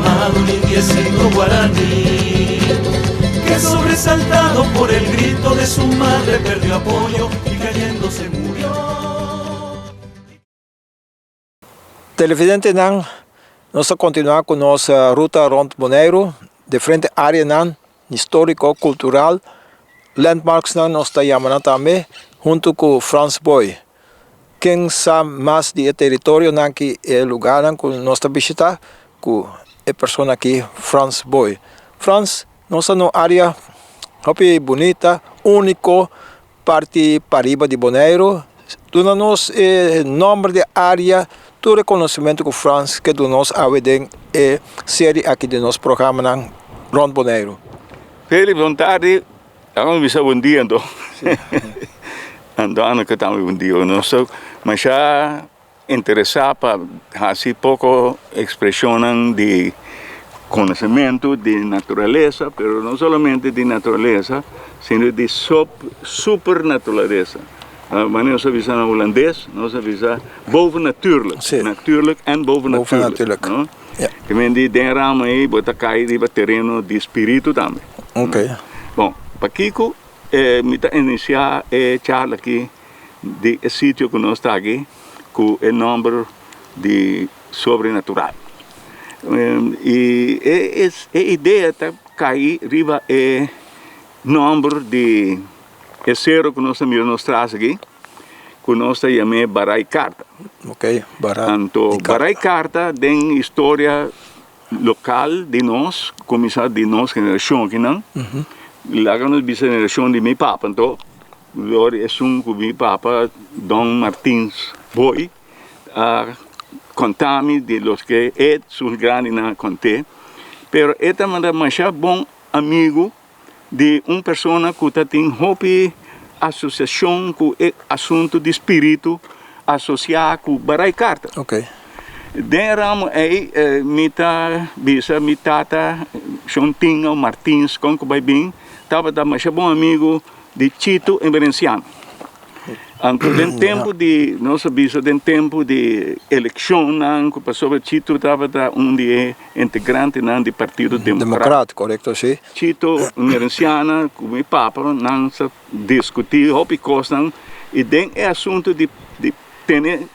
llamado un indiecito guaraní, que sobresaltado por el grito de su madre perdió apoyo y cayendo se murió. Televidentenan, nos ta kontinuá ku nos ruta rònt Boneiru, diferente áreanan históriko, kultural, landmarksnan nos ta yama nan tambe, huntu ku Frans Boy. Ken sa mas di e teritorionan ki e lugarnan ku nos ta bishita ku e persona aki Frans Boy. Frans, nos ta na un área hopi bunita, úniko, parti pariba di Boneiru. Duna nos e nòmber di e área, tur e konosementu ku Frans ke duna nos awe den e serie aki di nos programanan rònt Boneiru. Felix, bon tardi. Tabata bisa bon dia anto. Anto ando ke tambe bon dia. Nos ta masha interesá pa hasi poko ekspreshonnan di konosementu di naturalesa, pero no solamente di naturalesa, sino di supernaturalesa. Manera nos a bisa na hulandes, nos a bisa bovennatuurlijk. Natuurlijk en bovennatuurlijk. Te men di den ramo ei bo ta kai riba tereno di spiritu tambe. Bon, pakiko mi ta inisiá e charla aki di e sitio ku nos ta aki ku e nòmber di sobrenatural. I e idea ta kai riba e nòmber di E sero ku nos ta mira nos tras aki, ku nos ta yam'é Barai Karta. Ok, Barai Anto, Barai Karta den historia lokal di nos, kuminsá di nos generashon akinan, laga nos bisa generashon di mi papa anto, dor di esun ku mi papa Don Martins Boy a konta mi di loke e su grandinan a kont'é, pero e tabata masha bon amigu di un persona ku ta tin hopi asosiashon ku e asuntu di spiritu asosiá ku barai karta. Den e ramo ei mi ta bisa mi tata Shon Tinga Martins kon ku bai bin tabata masha bon amigu di Chito Emerenciano. Anto den tempu di, nos a bisa den tempu di elekshonnan ku pasobra Chito tabata un di e integrantenan di Partido Democrat. Democrat, korekto, si. Chito Emerenciana ku mi papa nan sa diskutí hopi kosnan i den e asuntu di di tene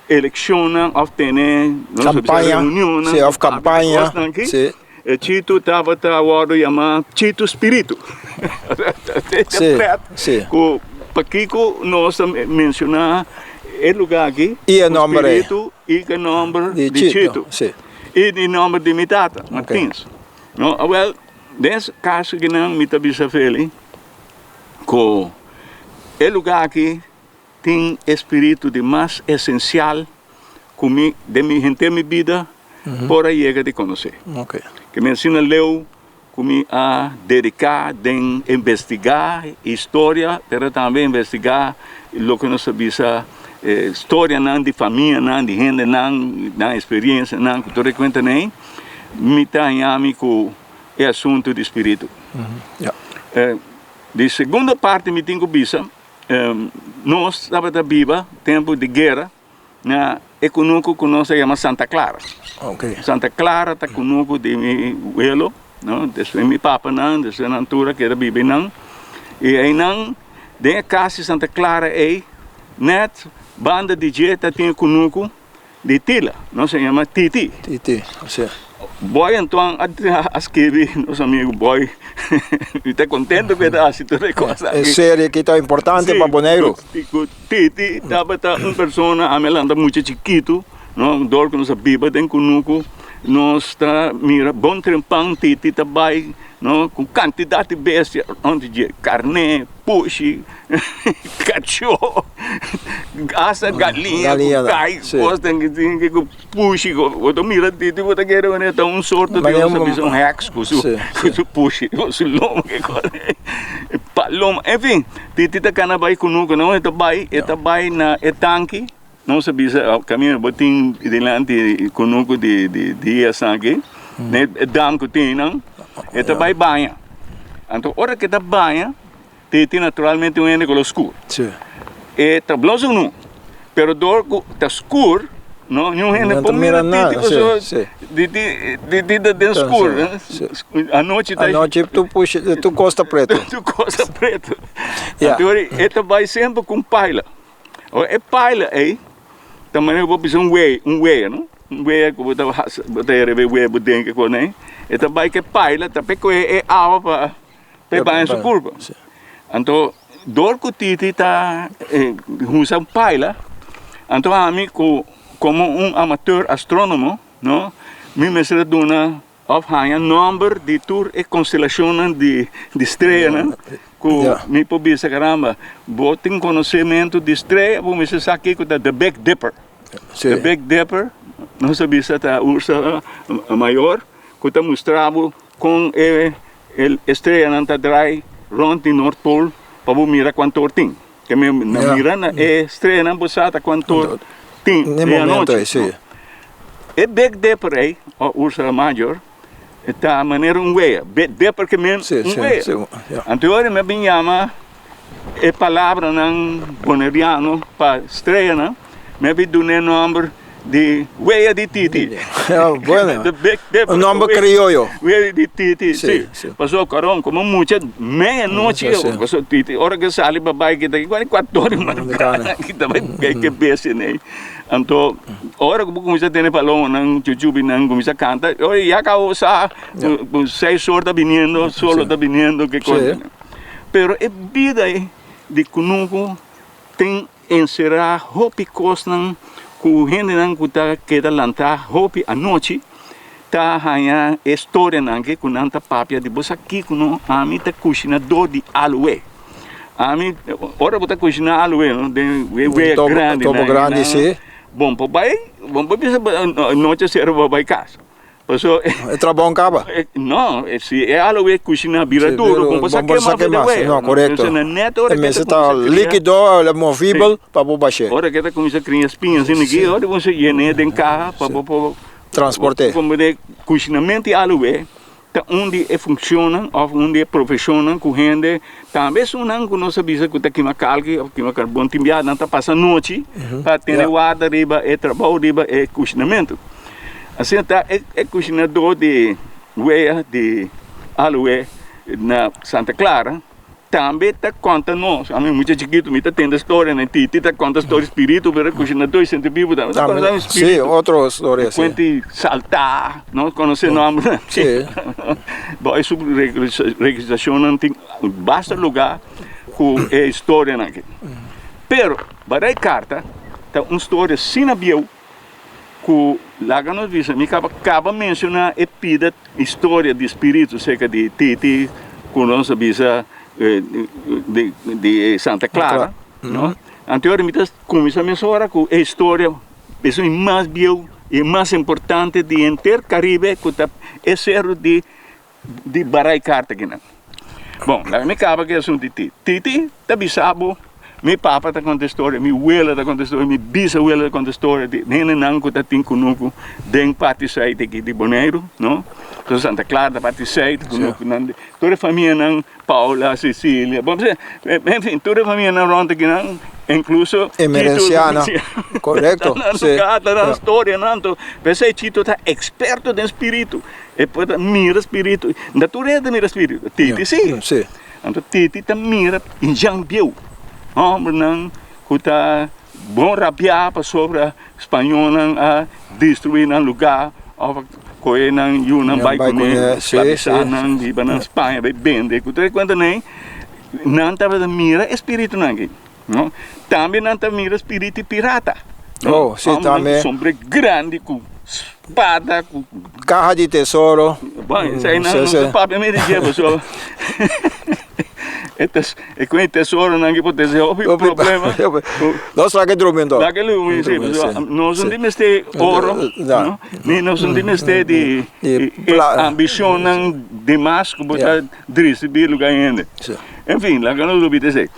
elekshonnan òf tene nos a bisa reunionnan Si, òf kampaña, si. E Chito tabata wòrdu yamá Chito Spiritu. Sí, sí. Ku pakiko nos ta menshoná e lugá aki I e nòmber ei. Spiritu i ku e nòmber Di di Chito, Chito. sí. I di nòmber di mi tata, Martins. No, awèl, den es kaso akinan mi ta bisa Feli ku e lugá aki tin e spiritu di mas esensial ku mi den mi henter mi bida por a yega di konosé. Ke mi asina leu ku mi a dediká den investigá historia, pero tambe investigá loke nos ta bisa storianan di famianan, di hendenan, nan eksperiensianan ku tur e kuentanan ei, mi ta haña mi ku e asuntu di spiritu. Di segundo parti mi tin ku bisa. Nos tabata biba tempu di guera na e kunuku ku nos a yama Santa Clara. Santa Clara ta kunuku di mi welo, no? Despues mi papanan, despues nan tur a keda biba einan. I einan den e kas di Santa Clara ei, nèt banda di dje ta tin e kunuku Di Tila, nos a yama Titi. Titi, así. Boy Antoine a skibi nos amigo Boy. Mi ta contento cu e ta haci tur e cos aki. E serie aki ta importante pa Boneiru. Si, cu Titi tabata un persona, ami a lanta mucha chikitu, no, dor cu nos a biba den Cunucu, nos ta mira bon trempan Titi ta bay, no, cu cantidad di bestia rond di dje, carne, pushi. Kachó, hasta galiña ku kai, kosnan ku tin ku pushi, bo ta mira titi bo ta kere manera ta un sorto di un bisa un heks ku su ku su pushi ku su loma ke kos paloma, en fin, titi ta kana bai kunuku no e ta bai e ta bai na e tanki nos a bisa kaminda bo tin dilanti kunuku di di di esaki e dam ku tin nan e ta bai baña anto ora ke ta baña. Titi naturalmente un hende color scur. Sí. E ta blos o no, pero door cu ta scur, No, niun hende por mira Titi pasobra Titi ta den skur. Anochi ta. Anochi tur pushi, tur kos ta pretu. Tur kos ta pretu. Anto e ta bai semper ku un paila. Ora e paila ei ta manera ku bo bisa un wea, un wea no, un wea ku bo ta hasi, bo ta herebe webo den ke kos ei, e ta bai ku e paila ta pe kohe e awa pa pa e baña su kurpa. Anto dor ku Titi ta usa un paila, anto ami ku komo un amateur astronomo no, mi mester a duna Of haña nòmber di tur e konstelashonnan di streanan ku mi por bisa, Karamba, bo tin konosementu di strea, bo mester sa kiko ta The Big Dipper. The Big Dipper, nos a bisa ta Ursa Mayor, ku ta mustra bo kon e streanan ta drai rònt di Noordpool pa bo mira kuantu or tin. Ke mi na mira na e streanan bo sa ta kuantu or tin e anochi. E Big Dipper ei, o Ursa Major, ta manera un wea. Big Dipper ke men un wea. Anto ora mi a bin yama e palabranan boneriano pa streanan, mi a bin duna e nomber di Wea di Titi. Bueno, un nomber crioyo. Wea di Titi, si. Pasobra karon, komo mucha meia nochi, pasobra Titi ora ke sali pa bai kita ki kuator di madrugada kita bai ke bestia nei. Anto ora ku bo kuminsá tene palomanan, chuchubinan kuminsá kanta, ora ya kaba sa ku seis or ta biniendo, solo ta biniendo, ke kos. Pero e bida ei di kunuku tin enserá hopi kosnan ku hendenan ku ta keda lantá hopi anochi ta haña e storianan ke ku nan ta papia di bo sa kiko no ami ta kushinadó di aloe. Ami, ora bo ta kushiná aloe no, den e wea grandi Tobo grandi, si. Bon por bai, bon por bisa nochi a sera bo bai kas. Paso E trabou kaba. No, si e aloe kushiná bira duro, bon por sa kema for di wea. No, korekto. E mester ta likido, movibel pa bo bash'é. Ora ke ta kuminsá kria spiña asina aki, ora bo kuminsá yen'é den kaha pa bo por Transport'é. Kushinamento di aloe Ta un di e funcionnan of un di e profesionnan cu hende tambe esunnan cu nos a bisa cu ta kima kalki of kima carbon tin bia nan ta pasa nochi pa tene warda riba e trabou riba e cushinamento. Asina ta e cushinador di wea di aloe na Santa Clara Tambe ta konta nos, ami mucha chikitu mi ta tende storianan, Titi ta konta storia spiritu, pero kushinadó i senti bibu tambe ta konta spiritu. Sí, otro storia, sí. Kuenti saltá, no konosé nombernan. Sí. Bo e su registrashonnan tin basta lugá ku e storianan aki. Pero, Barai Karta ta un storia asina bieu ku laga nos bisa, mi kaba kaba menshoná e pida historia di spiritu serka di Titi ku nos a bisa di Santa Clara, no? Anto ora mi ta kuminsá mesora ku e historia esun e mas bieu i e mas importante di henter Karibe ku ta e seru di di barai karta kinan. Bon, laga mi kaba ku e asuntu di Titi. Titi ta bisa bo, mi papa ta konta e storia, mi wela ta konta e storia, mi bisawela ta konta e storia di hendenan ku ta tin kunuku den parti sùit aki di Boneiru, no? So Santa Clara ta parti sùit, kunukunan, tur e famianan Paula, Cecilia, bon, en fin, tur e famianan rònt akinan, inkluso Chito. Emerenciana, korekto, si. Ta nan storianan, anto p'esei Chito ta eksperto den spiritu. E por ta mira spiritu. Nta tur hende ta mira spiritu. Titi si. Si. Anto Titi ta mira injan bieu. Hombernan ku ta bon rabiá pasobra spañolnan a destruí nan lugá òf a kohe nan yunan bai kuné, sklabisá nan, hiba nan Spaña bai bende. Ku tur e kuenta nei, nan tabata mira e spiritunan aki. No? Tambe nan ta mira spiritu pirata. Oh, sí, tambe. Sombre grandi ku spada, ku... Caja di tesoro. Bon, esei nan no ta papia mi di dje, pasobra e ku e tesoronan ki por trese hopi problema. Nos laga e drumi anto. Laga e drumi, sí, pasobra nos no tin mester oro, no? Ni nos no tin mester di ambicionnan demas ku bo ta risibi lugar hende. En fin, laga nos lubida esei.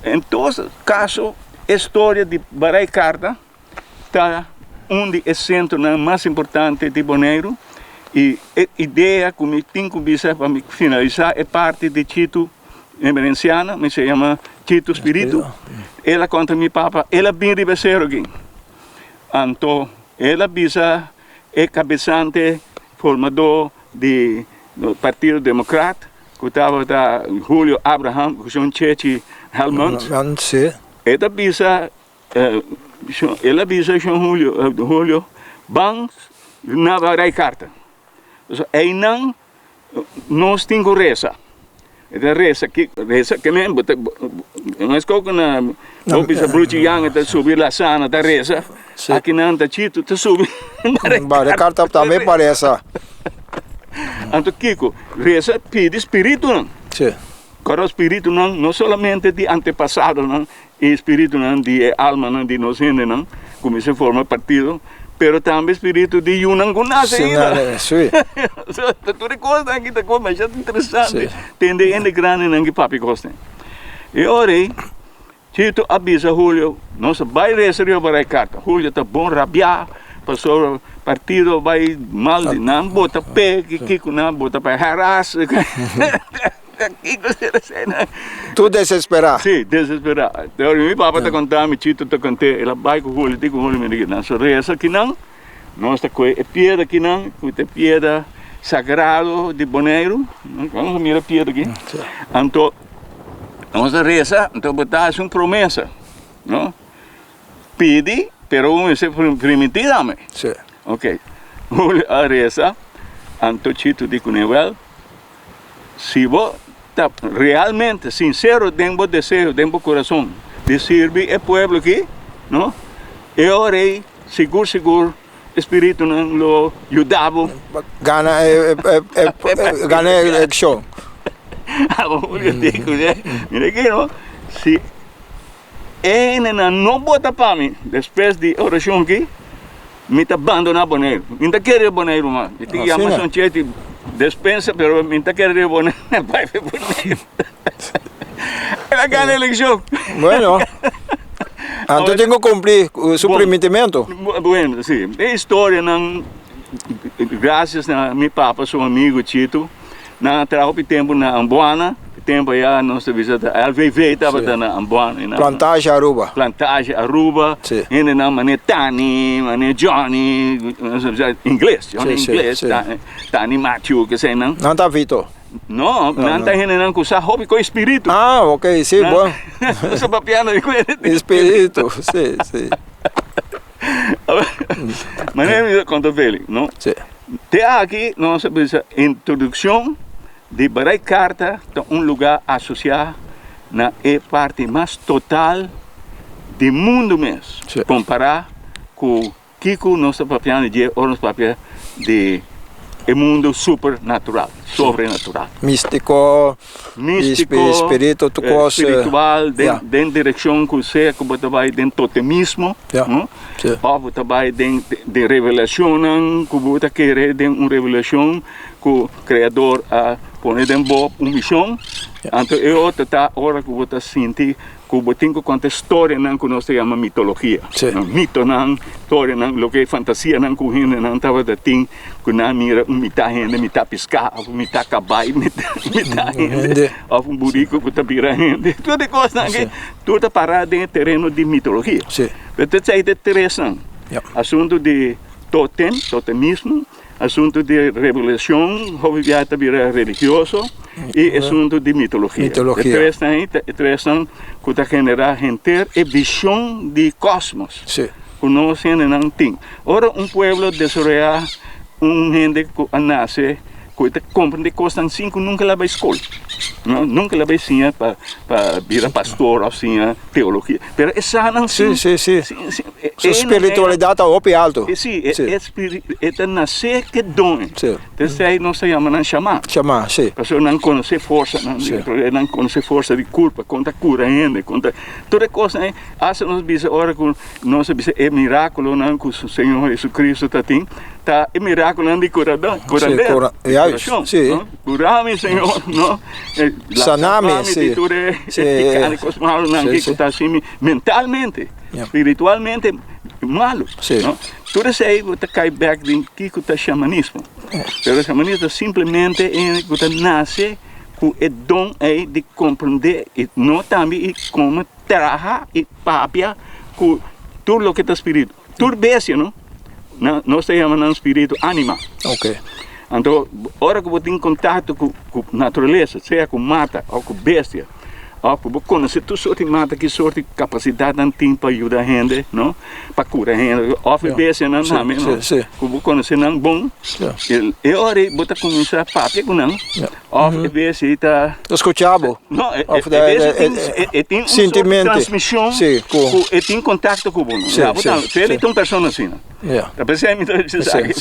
En todo kaso, e storia di Barai Karta ta un di e sentronan mas importante di Boneiru i e idea ku mi tin ku bisa pa mi finalisá e parti di Chitu Emerenciana, mi se yama Chitu Spiritu, el a konta mi papa, el a bin riba e sero aki. Anto. El a bisa e kabesante formadó di Partido Demokrat ku tabata Julio Abraham ku shon Chechi Helmond. E ta bisa el a bisa shon Julio Julio ban na bai karta. Einan Nos tin ku resa. E ta resa ki resa ke men bo ta no es koko na bo bisa bruchi yang e ta subi lasana ta resa. Si. Aki nan ta chitu ta subi Bare karta tambe pa resa. Anto kiko? Resa pidi spiritunan. Si. Koro spiritunan no solamente di antepasadonan E spiritunan di e almanan di nos hendenan kuminsá forma partido, pero tambe spiritu di yunan ku nase ainda. Sí. So, tur e kosnan aki ta kos masha interesante. Tende hende grandinan ki papia kosnan. E ora ei, Chito a bisa Julio, nos a bai resa riba para e karta. Julio ta bon rabiá, pasobra partido a bai mal di nan bota p'e, kiko nan bota pa e haras. Kiko sera esena? Tur desesperá. Sí, desesperá. Te mi papa ta konta mi, Chito ta kont'é, el a bai ku Julio, ti ku Julio mi di nan so resa kinan, nos ta kohe e piedra kinan, ku ta e piedra sagrado di Boneiru, nos a mira e piedra aki, anto nos a resa, anto bo ta hasi un promesa, no? Pidi, pero bo mester primintí tambe. Sí. Ok. Julio a resa, anto Chito di kuné, wèl, Si bo ta realmente sincero den bo deseo, den bo corazon di sirbi e pueblo aki, no, e ora ei sigur sigur e spiritunan lo yuda bo. Gana e gana e eleccion. Abo Julio di kuné, mira aki no, si e hendenan no bota pa mi despues di e oracion aki, Mi ta bandona Boneiru. Mi no ta kere Boneiru mas. Mi tin yama Asina. Son Cheti despensa, pero mi no ta kere Boneiru. Bai pa Boneiru. El a gana eleccion. Bueno. Anto tin ku kumpli ku su Bon. primitimentu. Bueno, si. E historianan, gracias na mi papa su amigo Chito, nan a traha hopi tempu na Amboana. E tempu aya nos ta bisa ta LVV tabata na Amboana. Y nan- Plantage Aruba. Plantage Aruba. Sí. Hendenan mane Tani, mane Johnny, nos ta bisa ingles, Johnny Sí, sí, ingles, sí. Ta- Tani Matthew, kesenan. Nan ta Vito. No, nan ta no. hendenan ku sa hopi ku espiritu. Ah, ok, sí, Nan- bon. Nos ta papiando di ku Espiritu, sí, sí. Manera mi ta konta Feli, no? Sí. Te aki nos a bisa introdukshon di Barai Karta ta un lugá asosiá na e parti mas total di mundu mes, Sí. kompará ku kiko nos ta papiando dje ora nos papia di e mundu supernatural, sobrenatural. Místiko, Místiko, spiritu, tur kos. Spiritual, den, Ja. den direkshon ku sea ku bo ta bai den totemismo, Ja. no? Sí. Òf bo ta bai den, den revelashonnan ku bo ta kere den un revelashon ku Kreador a pone den bo un mishon. Ja. Anto e otro ta ora ku bo ta sinti Ku bo tin ku konta storianan ku nos ta yama mitologia. Sí. Mitonan, storianan, loke fantasianan ku hendenan tabata tin ku nan mira un mitá hende, mitá piská, òf un mitá kabai, mitá mitá hende, òf un buriko ku ta bira hende. Tur e kosnan aki, tur ta pará den e tereno di mitologia. Sí. Pero ta esei ta e tresnan. Ja. Asuntu di totem, totemismo. Asuntu di revelashon hopi bia ta bira religioso i asuntu di mitologia. Mitologia. E tresnan ei ta e tresnan ku ta generá henter e vishon di kosmos Sí. ku nos hendenan tin. Ora un pueblo desaroyá un hende ku a nase ku e ta komprendé kosnan sin ku nunka el a bai skol, no, nunka el a bai siña pa pa bira pastor òf siña teologia, pero e sa nan Sí, sin sí, sí. sin sin Su e nan spiritualidat ta hopi alto. Sí, e, Sí. e, spiri, e ta nasé ke don. Sí. Entonces nos ta yama nan shaman. Shaman, sí. Pasobra nan konosé forsa, nan, Sí. nan konosé forsa di kurpa, kon ta kura hende, kon ta, tur e kosnan ei, hasta nos bisa ora ku nos a bisa e mirakulonan ku Señor Jesucristo ta tin, ta e mirakulonan di kurada, kurandero, kura- di juist, kurashon, sí. no? Kura mi, Señor, no? Sana mi, Salva mi sí. di tur e Sí, piká di kos malunan sí, ki sí. ku ta hasi mi mentalmente. Ja. Spiritualmente malo. Sí. No? Tur esei bo ta kai bek den kiko ta shamanismo. Pero shamanismo ta simplemente e ku ta nase ku e don ei di komprende i no tambe i komo traha i papia ku tur loke ta spiritu. Tur bestia no. Nan, nos ta yama nan spiritu anima. Ok. Anto, ora ku bo tin kontakto ku ku naturalesa, sea ku mata òf ku bestia, òf ku bo konosé tur sorti mata, ki sorti kapasidat nan tin pa yuda hende, no, pa kura hende, òf e bestianan tambe, no, ku bo konosé nan bon, e ora ei bo ta kuminsá papia ku nan, òf e bestia ei ta. Ta skuchá bo. No, e bestia tin, e tin un sorti transmishon ku e tin kontakto ku bo, no. Ya bo tambe, Feli ta un persona asina. Ta p'esei mi ta bisa esaki.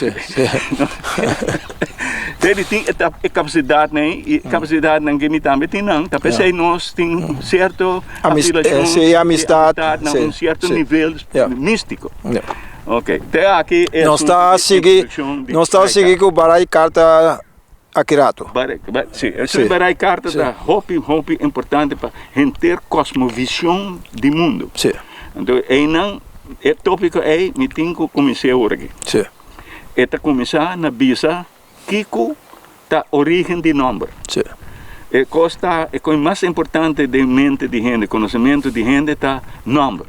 Feli tin e kapasidatnan ei i e kapasidatnan ke mi tambe tin nan. Ta p'esei nos tin sierto afilashon i amistat na un sierto nivel místiko. Oke, te aki e Nos ta sigui, nos ta sigui ku barai karta aki rato. Si, e barai karta ta hopi, hopi importante pa henter kosmovishon di mundu. Anto einan e tópiko ei mi tin ku kumins'é awor aki. E ta kuminsá na bisa kiko ta orígen di nòmber. E kos ta, e kos mas importante den mente di hende, konosementu di hende ta nòmber.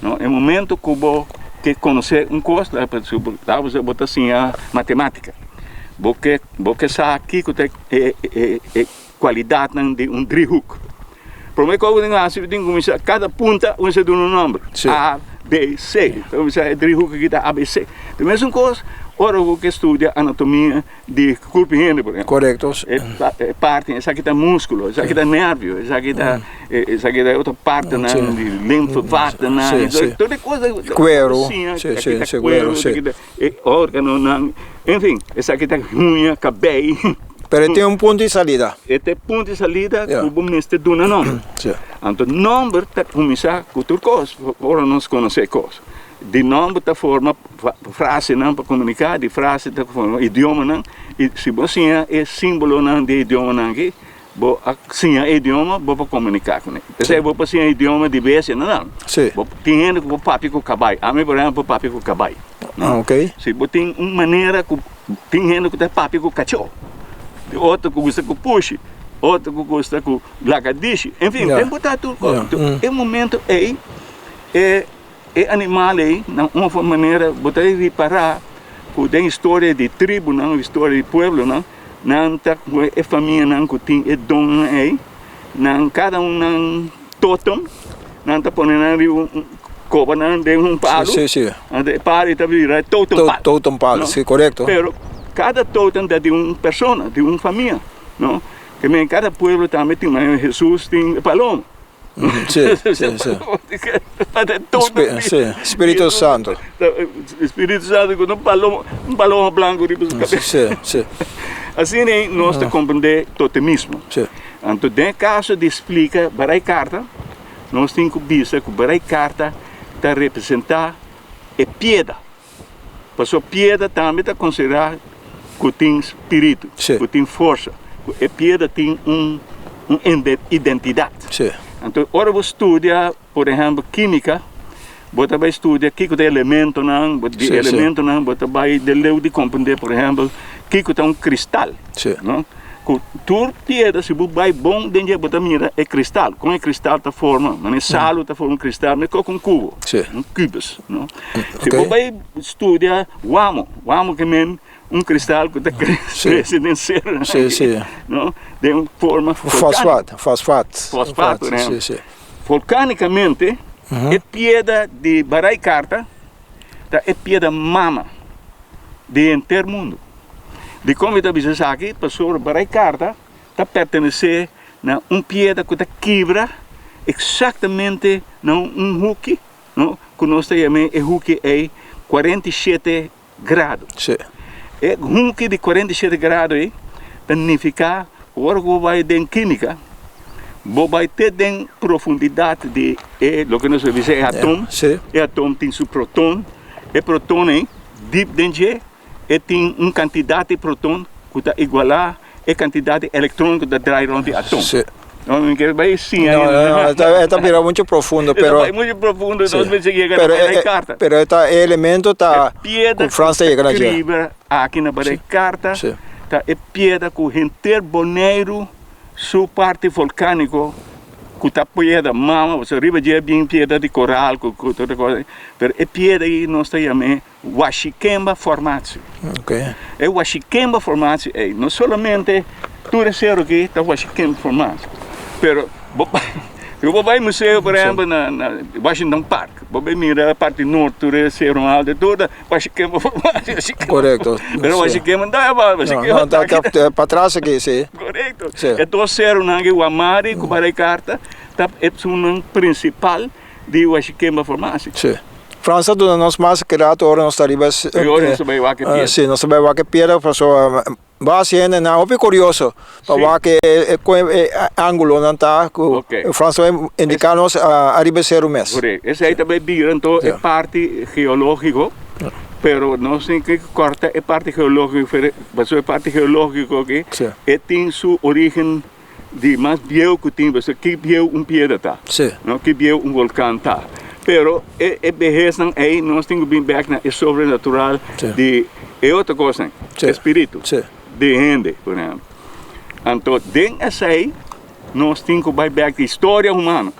No, e momento ku bo ke konosé un kos, laga bo bo ta siña matemátika, bo ke bo ke sa kiko ta e e kualidatnan di un driehoek. Promé kos ku bo tin hasi, bo tin kuminsá kada punta kuminsá duna un nòmber, A, B, C. Ta kuminsá e driehoek aki ta A, B, C. Ta mesun kos ora bo ke studia anatomia di kurp di hende, por ehèmpel. Korekto. E parti, esaki ta múskulo, esaki ta nèrvio, esaki ta esaki ta otro partenan di limfevatennan, tur e kos. Kueru, si, si, kueru, si. E órganonan, enfin, esaki ta huña, kabei. Pero e tin un punto di salida. E ta e punto di salida ku bo mester duna nòmber. Anto nòmber ta kuminsá ku tur kos, ora nos konosé kos. Di nòmber ta forma frasenan pa komuniká, di frase ta forma idiomanan, i si bo siña e símbolonan di e idiomanan aki, Bo a siña e idioma, bo por komuniká kuné. P'esei bo por siña idioma di bestia, no nan. Sí. Bo tin hende ku por papia ku kabai. Ami, por ehèmpel, por papia ku kabai. Ah, oké. Si bo tin un manera ku tin hende ku ta papia ku kachó, tin otro ku gusta ku pushi, otro ku gusta ku lagadishi, enfin, Ja. den bo ta tur kos. Ja. Enton, e momento ei, e e animal ei, na un of otro manera, bo ta ripará ku den historia di tribunan, historia di pueblonan, Nan ta ku e famianan ku tin e donnan ei, nan kada un nan totem, nan ta pone nan riba un koba nan den un palu, Sí, sí. anto e palu ei ta bira e totem palu. Totem palu, sí, korekto. Pero kada totem ta di un persona, di un famia, no? Ke men kada pueblo tambe tin, manera Hesus tin e paloma. Sí, sí, sí. Sí, Spiritu Santo. Spiritu Santo ku un paloma, un paloma blanco riba su kabes. Sí, sí. Asina ei nos ta komprendé totemismo. Sí. Anto den e kaso di splika barai karta, nos tin ku bisa ku barai karta ta representá e pieda. Pasobra pieda tambe ta konsiderá ku tin spiritu, ku tin forsa, ku e pieda tin un identidat. Anto ora bo studia, por ehèmpel, kímika, bo ta bai studia kiko ta e elementonan, di elementonan bo ta bai den leu di komprendé, por ehèmpel, kiko ta un kristal. Ku tur piedra si bo bai bon den dje bo ta mira e kristal, kon e kristal ta forma, manera salu ta forma un kristal, meskos ku un kubo, un kubus, no. Si bo bai studia wamo, wamo ke men un kristal ku ta krese den seru, no, den un forma volkánika. Fosfat, fosfat. Fosfat, si, si. Volkánikamente e piedra di Baraikarta ta e piedra mama di henter mundu. Dikon mi ta bisa esaki? Pasobra barai karta ta pertenesé na un piedra ku ta kibra eksaktamente na un huki, no, ku nos ta yam'é e huki ei 47 grado. E huki di 47 grado ei ta nifiká ku ora ku bo bai den kímika, bo bai te den profundidat di e loke nos ta bisa e atom, e atom tin su proton, e proton ei dip den dje E tin un kantidat di proton ku ta igualá e kantidat di elektron ku ta drai rònt di atom. Sí. No, mi ke bai siña No, no, no, e ta bira mucho profundo, pero... E ta bai mucho profundo, Sí. nos mester yega na Pero barei e, karta. pero e ta, e elemento ta E piedra ku Frans ta yega na dje. Kriba aki na barei karta Sí. ta e piedra ku henter Boneiru su parti volkániko. Ku ta piedra mama, pasobra riba dje bin piedra di koral ku ku tur kos, pero e piedra ei nos ta yam'é Washikemba Formatie. E Washikemba Formatie ei no solamente tur e sero aki ta Washikemba Formatie, pero bo si bo bai museo por ehempel na na Washington Park, bo bai mira parti nort tur e seronan alto tur ta Washikemba Formatie, Washikemba. Korekto. Pero Washikemba no ta bai, Washikemba ta aki. Patras aki, si. Korekto. E dos seronan aki, Wamari ku Baraikarta, ta esunnan prinsipal di Washikemba Formatie. Si. Frans a duna nos mas ke rato ora nos ta riba E ora nos ta bai wak e piedra. Si, nos ta bai wak e piedra pasobra bas hendenan hopi kurioso pa wak e kon e angulonan ta ku Frans ta bai indiká nos ariba e seru mes. Korekto. Esei ta bai bira anto e parti geológiko, pero nos tin ke kòrta e parti geológiko pasobra e parti geológiko aki e tin su orígen di mas bieu ku tin pasobra ki bieu un piedra ta, no ki bieu un volkan ta. Pero e e behesnan ei nos tin ku bin bek na e sobrenatural di e otro kosnan, e spiritu di hende por ehempel. Anto den esei nos tin ku bai bek di historia humano.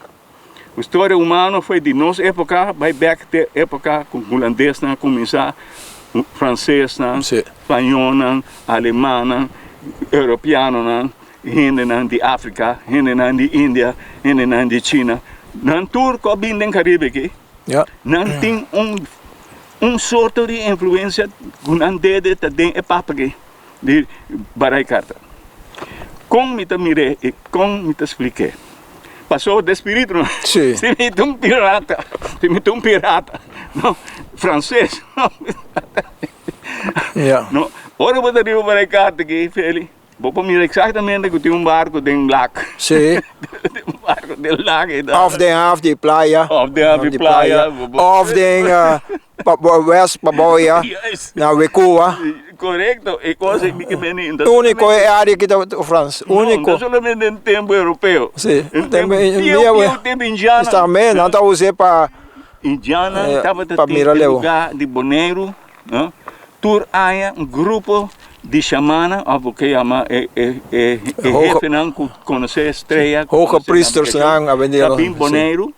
Historia humano foi di nos epoca bai bek te epoca cu hulandesnan a cuminsa, francesnan, spañolnan, alemannan, europeanonan, hendenan di Africa, hendenan di India, hendenan di China. Nan tur cu a bin den Caribe aki, nan tin un sorto di influencia cu nan dede ta den e papa aki di Barai Carta. Con mi ta mir'é y con mi ta splik'é? Pasó de spiritu no. Sí. Si mi ta un pirata, si mi ta un pirata, no, frances, no. Ja. No, ora bo ta riba para e karta aki, Feli, bo por mira eksaktamente ku tin un barko den lak. Sí. Tin un barko den lak ei ta. Of den haf di playa. Of den haf di playa. Of den West Paboya, na Wekua. Korekto, e kos ei mi ke meni. Úniko e área ki ta Frans, úniko. No solamente den tempu europeo. Sí, den tempu bieu, bieu, tempu indiana. Tambe nan ta us'é pa Indiana tabata tin e lugá di Boneiru, no? Tur aña un grupo di shamana òf bo ke yama e hefenan ku konosé strea, Hoge priesters nan a bini. Ta bin Boneiru.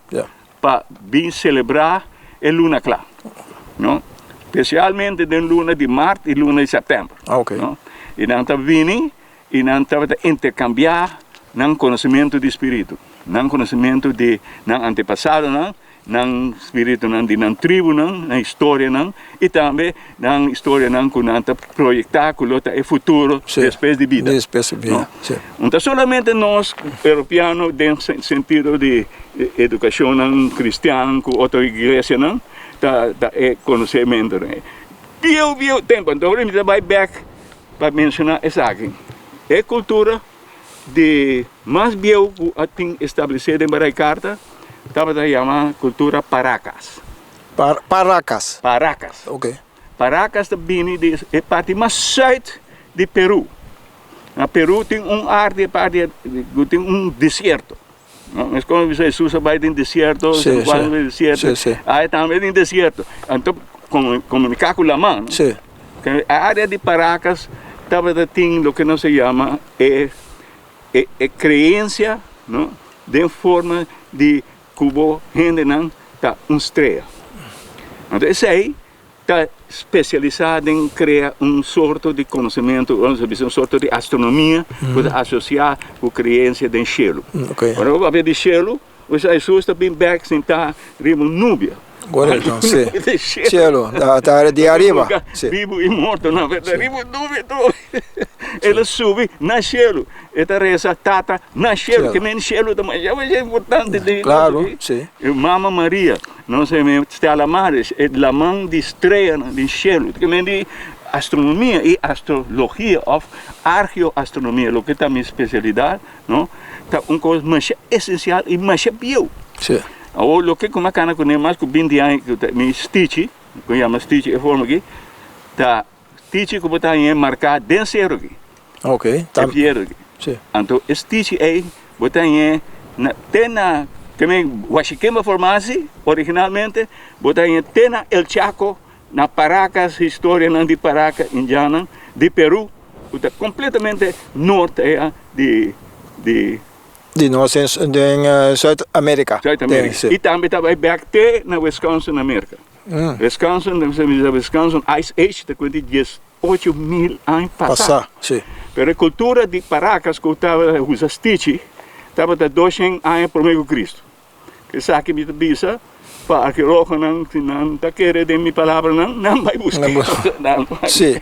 Pa bin selebrá e luna kla, no? Spesialmente den luna di mart i luna di sèptèmber, no? I nan ta bini i nan tabata interkambiá nan konosementu di spiritu, nan konosementu di nan antepasadonan, nan spiritunan di nan tribunan, nan historianan i tambe nan historianan ku nan ta proyektá ku lo ta e futuro despues di bida. No? No ta solamente nos europeano den sentido di edukashonnan kristian ku otro iglesianan ta ta e konosementunan ei. Bieu bieu tempu, anto mi ta bai bèk pa menshoná esaki, e kultura di mas bieu ku a tin establesé den Barai Karta tabata yama kultura Paracas. Paracas. Paracas. Ok. Paracas ta bini di e parti mas sùit di Peru. Na Peru tin un área parti ku tin un desierto. No, mes komo bisa Hesus a bai den desierto, Sí, San Juan sí. den desierto. Sí, sí. Aya tambe den desierto. Anto komuniká ku laman. No? Sí. E área di Paracas tabata tin loke nos a yama e e e kreensia, no, den forma di Ku bo hendenan ta un strea. Anto esei ta spesialisá den krea un sorto di konosementu, vamos a bisa un sorto di astronomia ku ta asosiá ku kreensia den shelu. Ora bo papia di shelu, bo sa Hesus ta bin bèk sintá riba un nubia. Korekto, si. Shelu, ta di ariba. Bibu i morto nan, pero ta riba un nubia tur. El a subi na shelu. E ta resa Tata na shelu. Ke men shelu ta masha masha importante den e Claro, si. E Mama Maria, nos e men Stella Maris, e laman di streanan den shelu. Ke men di astronomia i astrologia of argeoastronomia, loke ta mi spesialidat, no, ta un kos masha esensial i masha bieu. Si. Awor loke ku mi a kana kuné mas ku binti aña ku ta mi stichi, ku yama stichi e forma aki, ta Stichi ku bo ta hañ'é marká den seru aki. Ok. E piedra aki. Si. Anto e stichi ei bo ta hañ'é na te na te men Washikemba Formasi originalmente bo ta hañ'é te na El Chaco na Paracas historianan di Paracas indiannan di Peru ku ta kompletamente norte di di. Di nos den Zuid Amerika. Zuid Amerika. I tambe ta bai bek te na Wisconsin na Merka. Wisconsin, Wisconsin Ice Age ta kuenta di 18,000 aña pasá. Pasá, si. Pero e kultura di Paracas ku tabata usa stichi tabata 200 aña promé ku Kristu. Esaki mi ta bisa pa arkeologonan, si nan ta kere den mi palabranan, nan bai buska. Nan bai. Sí.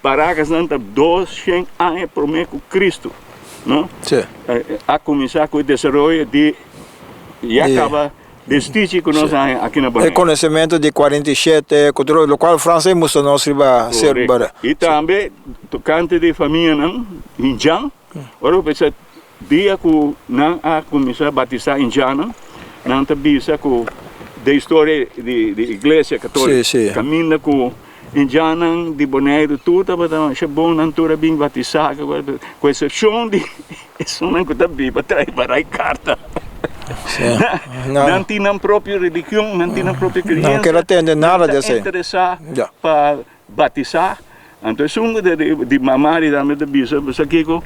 Paracasnan ta 200 aña promé ku Kristu, no? Sí. A kuminsá ku e desaroyo di ya kaba di stichi ku nos haña aki na Boneiru. E konosementu di 47 ku tur lokual Frans a mustra nos riba ser Korekto. I tambe tokante di famianan indjan, ora ku pensa Dia ku nan a kuminsá batisá indjannan, nan ta bisa ku den historia di iglesia katóliko, kaminda ku indjannan di Boneiru tur tabata masha bon, nan tur a bin batisá, ku eksepshon di esunnan ku ta biba trae barai karta. Nan tin nan propio religion, nan tin nan propio kreensia, nan ta interesá pa Batisá. Anto esun ku ta di mama di tambe ta bisa, Bo sa kiko?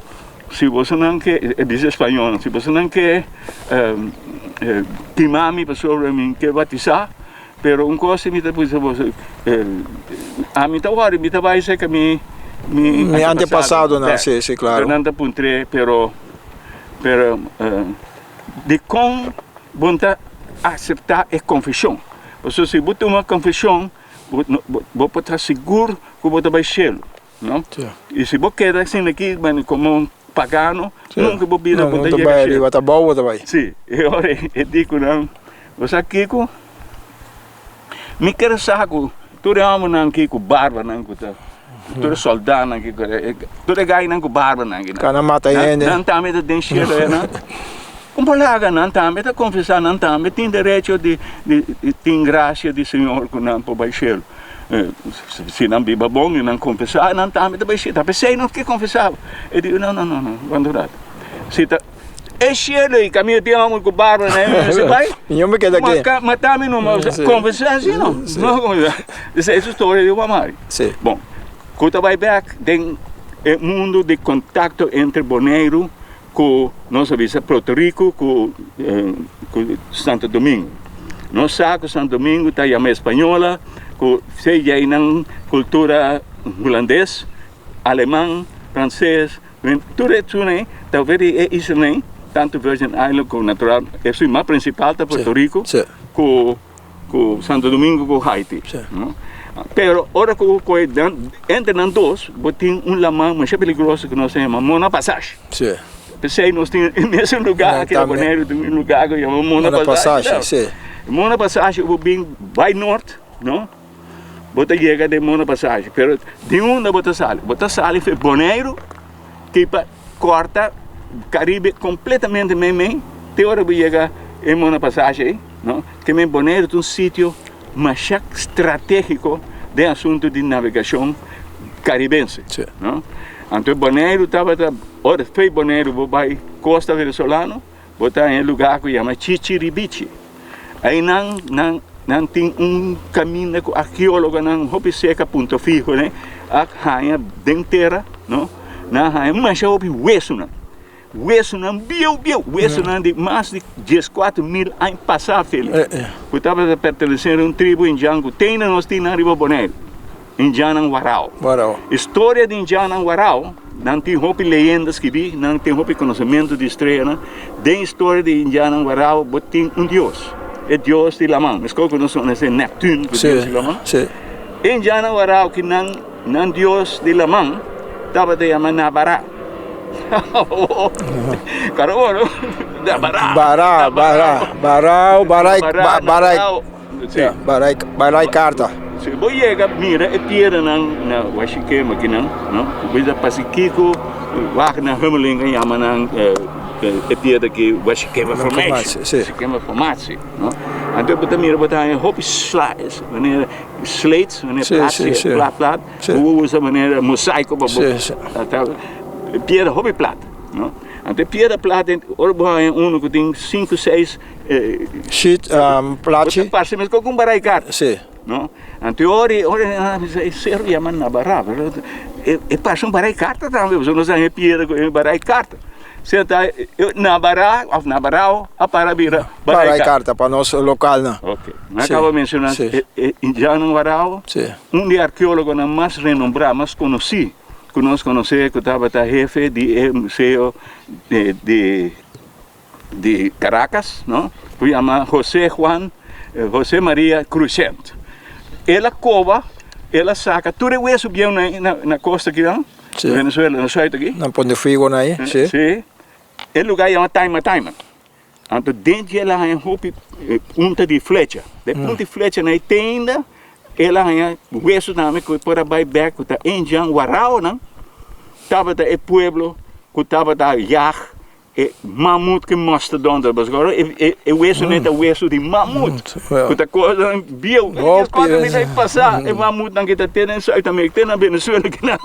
Si bosonan ke, e bisa spañolnan, si bosonan ke kima mi pasobra mi ke batisá, pero un kos si mi ta bisa boso, ami ta wòrdu, mi ta bai serka mi Mi antepasadonan, si, si, klaro. Nan ta puntr'é, pero, pero dikon bo no ta aseptá e konfeshon? Pasobra si bo tuma konfeshon, Bo por ta sigur ku bo ta bai shelu, no? I si bo keda asina aki komo un pagano, nunka bo bida bo ta yega shelu. Ta bou bo ta bai. Si, e ora e di ku nan, Bo sa kiko? Mi kere sa ku tur e hòmbernan aki ku barbanan ku ta, tur e sòldánan aki, tur e gainan ku barbanan aki, Nan a mata hende. Nan tambe ta den shelu einan. Un palaga nan tambe ta confesa nan tambe tin derecho di tin gracia di Señor cu nan por bay cielo. Si nan biba bon y nan confesa nan tambe ta bay cielo. Ta pesey nos ke confesa. E di no no no no wanta un rato. Si ta e cielo y caminda tin homber cu barba na e mester bay. Yo me keda aki. Mata mi no confesa asi no. No confesa. Esey su storia di Juan Mari. Bon cu ta bay bek den e mundo di contacto entre Boneiru Ku nos a bisa Puerto Rico ku Santo Domingo. Nos sa ku Santo Domingo ta yama Española, ku se djei nan kultura hulandes, aleman, franses, tur e tsunei ta for di e islanan ei, tantu Virgin Island ku natural esun mas prinsipal ta Puerto Rico ku ku Santo Domingo ku Haiti. Pero ora ku koe entre nan dos bo tin un laman masha peligroso ku nos ta yama Mona Passage. P'esei nos tin e mesun lugar aki na Boneiru tin un lugar ku yama Mona Passage. Mona Passage bo bin bai nort no bo ta yega den Mona Passage pero di unda bo ta sali? Bo ta sali for Boneiru ki pa kòrta Karibe kompletamente meimei te ora bo yega e Mona Passage ei. No, ke men Boneiru ta un sitio masha stratégiko den asuntu di navegashon karibense. No? Anto Boneiru tabata, ora fei Boneiru bo bai kosta venezolano, bo ta haña e lugá ku yama Chichiribichi. Einan nan nan tin un kaminda ku arkeólogonan hopi seka Punto Fijo ne a haña den tera, no, nan a haña masha hopi wesunan. Wesunan bieu bieu, wesunan di mas di 14,000 aña pasá, Felix, ku tabata pertenesé na un tribu indian ku te ainda nos tin nan riba Boneiru, indiannan Warao. Historia di indiannan Warao, nan tin hopi leyenda skibí, nan tin hopi konosementu di estreanan. Den historia di indiannan Warao bo tin un dios, e dios di laman, meskos ku nos konosé Neptune ku dios di laman. E indiannan Warao ki nan. Nan dios di laman tabata yama Nabará. Karo bo no? Nabará. Bará, bará, barao, barai, barai. Sí. Barai, barai karta. Si bo yega mira e piedra-nan na Washikema kinan, no? Bo bisa pasikiko Wagner Hummeling a yama nan e piedra ki Washikema Formation. Sí. Washikema Formatie, no? Anto bo ta mira bo ta haña hopi slides, manera Slates, manera Sí, plat, sí, sí. plat, plat. Sí. Bo usa manera mosaico pa bo. Sí, sí. Ta piedra hopi plat, no? Anto e piedra plat, ora bo haña uno ku tin sinku, seis Sheet, plachi. Bo ta parse meskos ku un barai kart. Sí. No? Anto ora ora nan bisa e seru yama Nabará, pero e parse un barai karta tambe, pasobra nos haña e piedra ku e barai karta. Sea ta Nabará of Nabarao a para bira Barai Karta pa nos lokalnan. Ok. Mi a kaba menshoná e indiannan Warao, un di e arkeólogonan mas renombrá, mas konosí ku nos konosé ku tabata hefe di e museo di di Caracas, no, ku yama José Juan, José María Cruxent. El a koba, el a saka tur e wesu bieu na na kosta akinan. Sí. Venezuela, na zuid aki. Na Ponte Figo na ahí, sí. Sí. E lugar yama Taima Taima. Anto den dje el a haña hopi punta di flecha. De punta di flecha na e tenda el a haña weso tambe ku por a bai bek ku ta Indian Waraonan tabata e pueblo ku tabata yag E mamut ku mastodonte pasobra e wesunan ta wesu di mamut ku ta kosnan bieu dies kuater mil aña pasá e mamutnan ku ta te na Zuid Amerika te na Venezuela kinan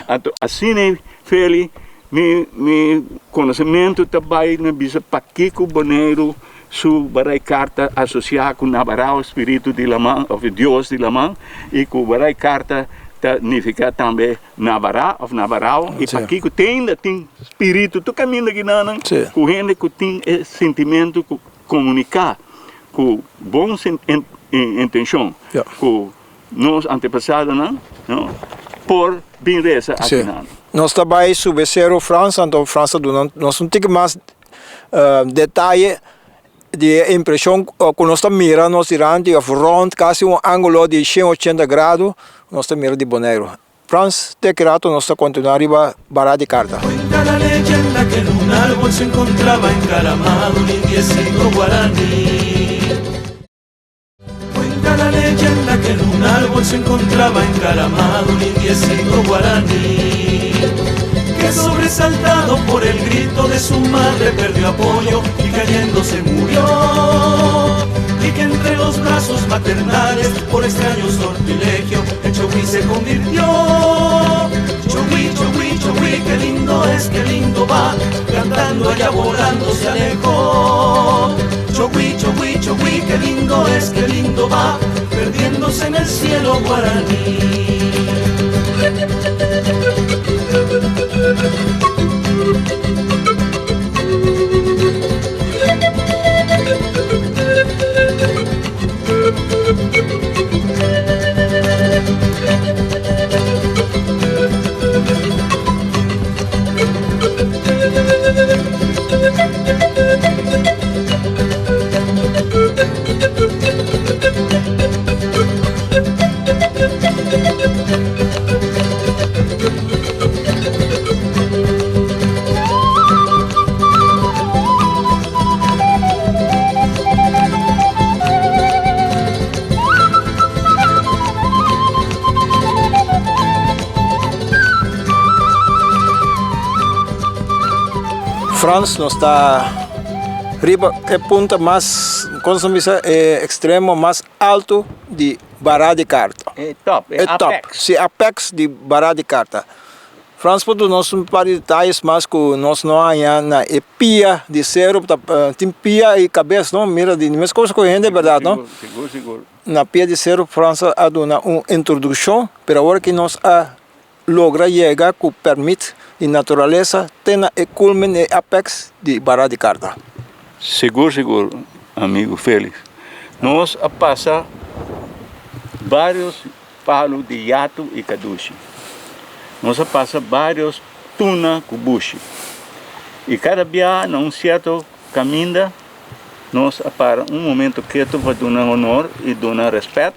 anto asina Feli mi mi konosementu ta bai na bisa pakiko Boneiru su barai karta asosiá ku Nabarao spiritu di laman òf dios di laman i ku barai karta ta nifiká tambe Nabará of Nabarao i pakiko te ainda tin spiritu tur kaminda ki nan ku hende ku tin e sintimentu ku komuniká ku bon intenshon ku nos antepasadonan por bin resa aki nan. Nos ta bai subi Sero Frans anto Frans ta duna nos un tiki mas detaye di e impreshon ku nos ta mira nos dilanti òf rònt kasi un ángulo di shen ochenta grado nos ta mira di Boneiru. Frans, te ki rato nos ta kontinuá riba Bará di Karta. Cuenta la leyenda que en un árbol se encontraba encaramado un indiecito guaraní. Cuenta la leyenda que en un árbol se encontraba encaramado un indiecito guaraní que sobresaltado por el grito de su madre perdió apoyo y cayendo se murió y que entre los brazos maternales por extraño sortilegio el chogui se convirtió. Chogui, chogui, chogui, qué lindo es, qué lindo va, cantando allá volando se alejó. Chogui, chogui, chogui, qué lindo es, qué lindo va, perdiéndose en el cielo guaraní. Frans nos ta riba e punta mas, kon sa bisa, e ekstremo mas alto di Barra di Carta. E top, e apex. Si, apex di Barra di Carta. Frans por duna nos un par di detayes mas ku nos no haña na e pia di seru, ta tin pia i kabes no, mira di mes kos ku hende bèrdat no. Sigur, sigur. Na pia di seru Frans a duna un introdukshon, pero awor ki nos a logra yega ku pèrmit di naturalesa te na e kulmen, e apex di Barra di Karta. Sigur, sigur, amigu Felix. Nos a pasa varios Palu di yatu i kadushi. Nos a pasa vários tuna ku bushi. I kada bia na un sierto kaminda nos a para un momento ketu pa duna honor i duna rèspèt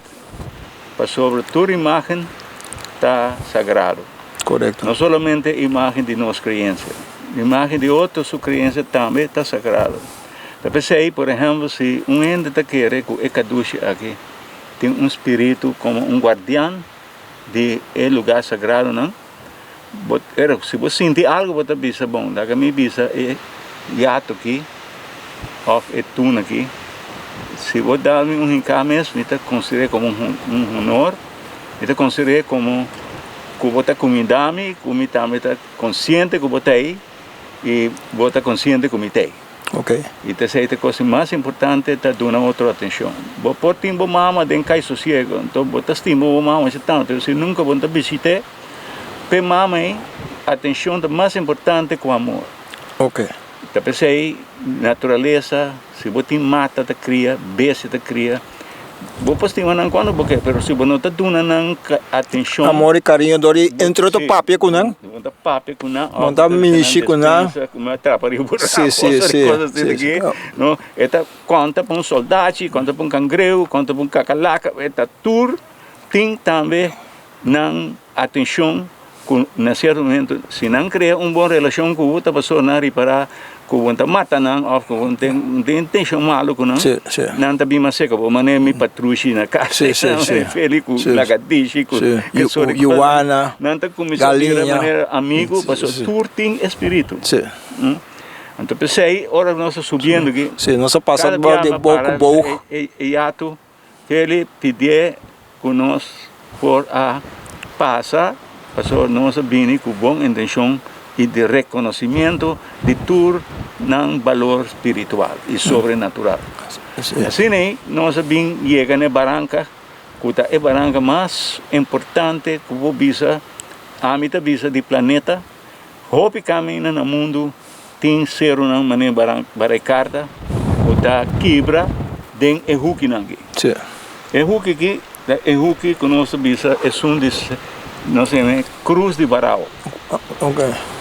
pasobra tur imágen ta sagrado. Korekto. No solamente imágen di nos kreensia, imágen di otro su kreensia tambe ta sagrado. Ta p'esei, por ehèmpel, si un hende ta kere ku e kadushi aki Tin un spiritu komo un guardian di e lugá sagradonan. Bo, pero si bo sinti algu bo ta bisa, bon, laga mi bisa e yato aki òf e tuna aki. Si bo da mi un hinká mes, mi ta konsider'é komo un honor, mi ta konsider'é komo ku bo ta kumindá mi, ku mi tambe ta konsiente ku bo ta ei i bo ta konsiente ku mi ta ei. Ok. I ta esei ta e kos mas importante ta duna otro atenshon. Bo por tin bo mama den kai sosiego, anto bo ta stima bo mama masha tantu, pero si nunka bo no ta bishit'é, p'e mama ei atenshon ta mas importante ku amor. Ok. Ta p'esei naturalesa, si bo tin mata ta kria, bestia ta kria, bo por stima nan kuando bo ke, pero si bo no ta duna nan atenshon. Amor i kariño dor di entre otro papia ku nan. Bo ta papia ku nan òf bo ta mishi ku nan. Ku nan trapa riba bo rabo, kos asina aki, no. E ta konta pa un soldachi, konta pa un kangreu, konta pa un kakalaka, e ta tur tin tambe nan atenshon ku na sierto momento si nan krea un bon relashon ku bo ta pasobra nan ripará ku bo ta mata nan òf ku bo tin intenshon malu ku nan, nan ta bin mas serka bo manera mi patrushi na kas feli ku lagadishi ku yuana nan ta kuminsá bira manera amigu pasobra tur tin e spiritu. Anto p'esei ora nos ta subiendo aki nos a pasa di boog ku boog e yatu. Kelly pidié ku nos por a pasa pasobra nos a bini ku bon intenshon i di rekonosimiento di tur nan balor spiritual i sobrenatural. Asina ei nos a bin yega na e baranka ku ta e baranka mas importante ku bo bisa, ami ta bisa di planeta. Hopi kaminda na mundu tin serunan manera Barekarta ku ta kibra den e hukinan aki. E huki aki ta e huki ku nos ta bisa esun di nos ta yama Krus di Barao.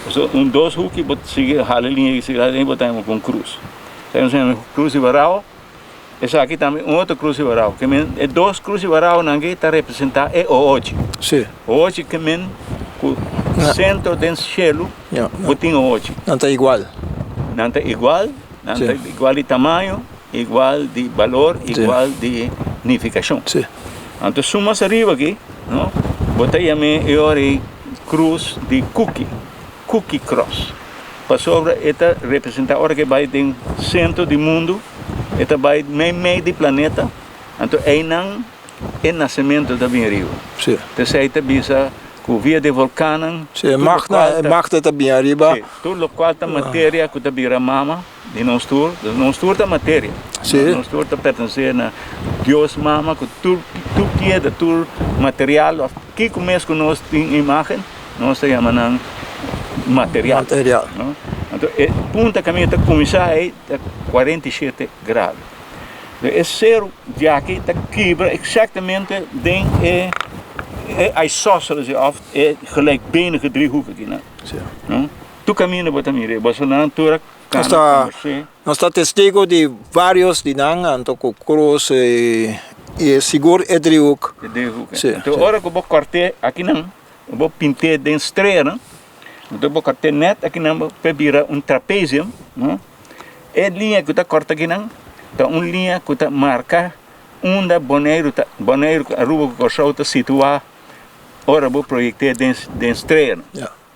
So un dos huki bo sigui hala liña aki sigui hala liña bo ta yama ku un krus. Esaki nos ta yama Krus di Barao. Esaki tambe un otro Krus di Barao. Ke men e dos Krus di Baraonan aki ta representa e ohochi. Ohochi ke men ku sentro den shelu. Bo tin ohochi. Nan ta igual. Nan ta igual, nan ta igual di tamaño, igual di balor, igual di nifikashon. Anto su mas ariba aki, no, bo ta yam'é e ora ei krus di kuki, cookie cross. Pasobra e ta representá ora ku e bai den sentro di mundu, e ta bai meimei di planeta, anto einan e nasementu ta bin riba. P'esei ta bisa ku via di volkannan Sí, e magna, e magna ta bin ariba. Sí, tur lokual ta materia ku ta bira mama di nos tur. Nos tur ta materia. Sí. Nos tur ta pertenesé na Dios mama ku tur tur piedra, tur material òf kiko mes ku nos tin imágen, nos ta yama nan material. Material. No? Anto e punta kaminda ta kuminsá ei ta 47 grado. E seru di aki ta kibra eksaktamente den e e isósceles òf e gelijkbenige driehoek aki nan. No? Tur kaminda bo ta mira e bosonan tur a kana kombers'é. Nos ta testigo di vários di nan anto ku krus i e sigur e driehoek. E driehoek. Anto ora ku bo kòrt'é akinan, bo pint'é den streanan, anto bo kòrt'é nèt akinan bo ta bira un trapezium, no? E liña ku ta kòrta akinan ta un liña ku ta marka unda Boneiru ta, Boneiru ku Aruba ku Kòrsou ta situá ora bo proyekt'é den den streanan,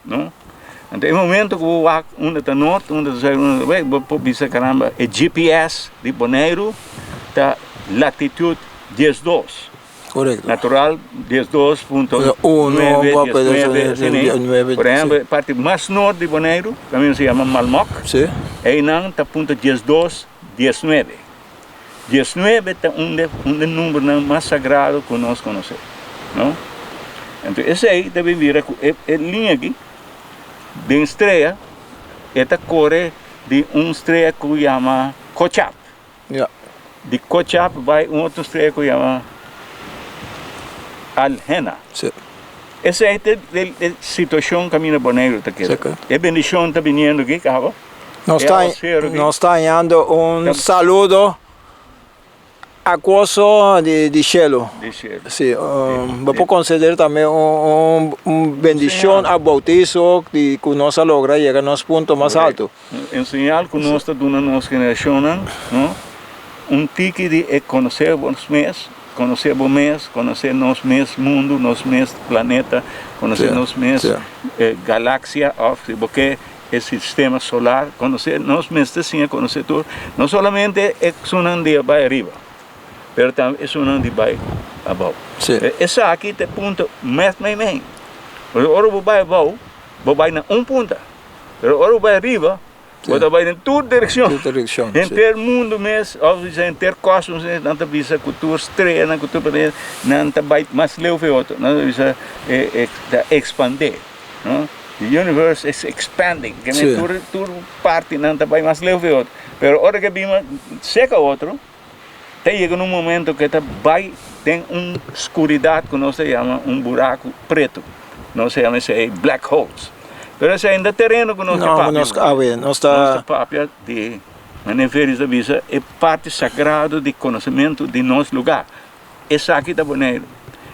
no? Anto e momento ku bo wak unda ta nort, unda ta sùit, unda ta wèst, bo por bisa karamba e GPS di Boneiru ta latitut diesdos. Korekto. Natural diesdos punto nuebe, diesnuebe, asina ei. Por ehempel, e parti mas nort di Boneiru, kaminda se yama Malmok, einan ta punto diesdos, diesnuebe. Diesnuebe ta un de un de numbernan mas sagrado ku nos konosé, no? Anto esei ta bin bira ku e e liña aki den strea e ta kore di un strea ku yama Kochab. Ja. Di Kochab bai un otro strea ku yama Alhena. Sí. Esei ta e situashon kaminda Boneiru ta keda. Seke. E bendishon ta biniendo aki kaba. Nos ta, nos ta hañando un saludo akuoso di, di shelu. Di shelu. Sí, um, bo por consider tambe un, un, un bendicion a bautiso di ku nos a logra yega nos punto mas alto. Un señal ku nos ta duna nos generashonnan, no? Un tiki di e konosé nos mes, konosé bo mes, konosé nos mes mundu, nos mes planeta, konosé nos mes galaksia òf si bo ke e sistema solar, konosé, nos mester siña konosé tur, no solamente esunnan di bai ariba, pero tambe esunnan di bai abou. Esaki ta e punto mes meimei. Pasobra ora bo bai abou, bo bai na un punta. Pero ora bo bai ariba, bo ta bai den tur direkshon. Tur direkshon, si. Henter mundu mes, òf bisa henter kòsmos mes, nan ta bisa ku tur streanan, ku tur planeta, nan ta bai mas leu ku e otro. Nan ta bisa e ta ekspandé, no. The universe is expanding. Ke men tur tur partinan ta bai mas leu fe otro. Pero ora ke bin seka otro, ta yega na un momento ke ta bai den un skuridat ku nos ta yama un buraku pretu. Nos ta yama esei black holes. Pero esei no ta tereno ku nos ta papia. No, awe nos ta. Nos ta papia di, manera Félix ta bisa, e parti sagrado di konosementu di nos lugá. Esaki ta Boneiru.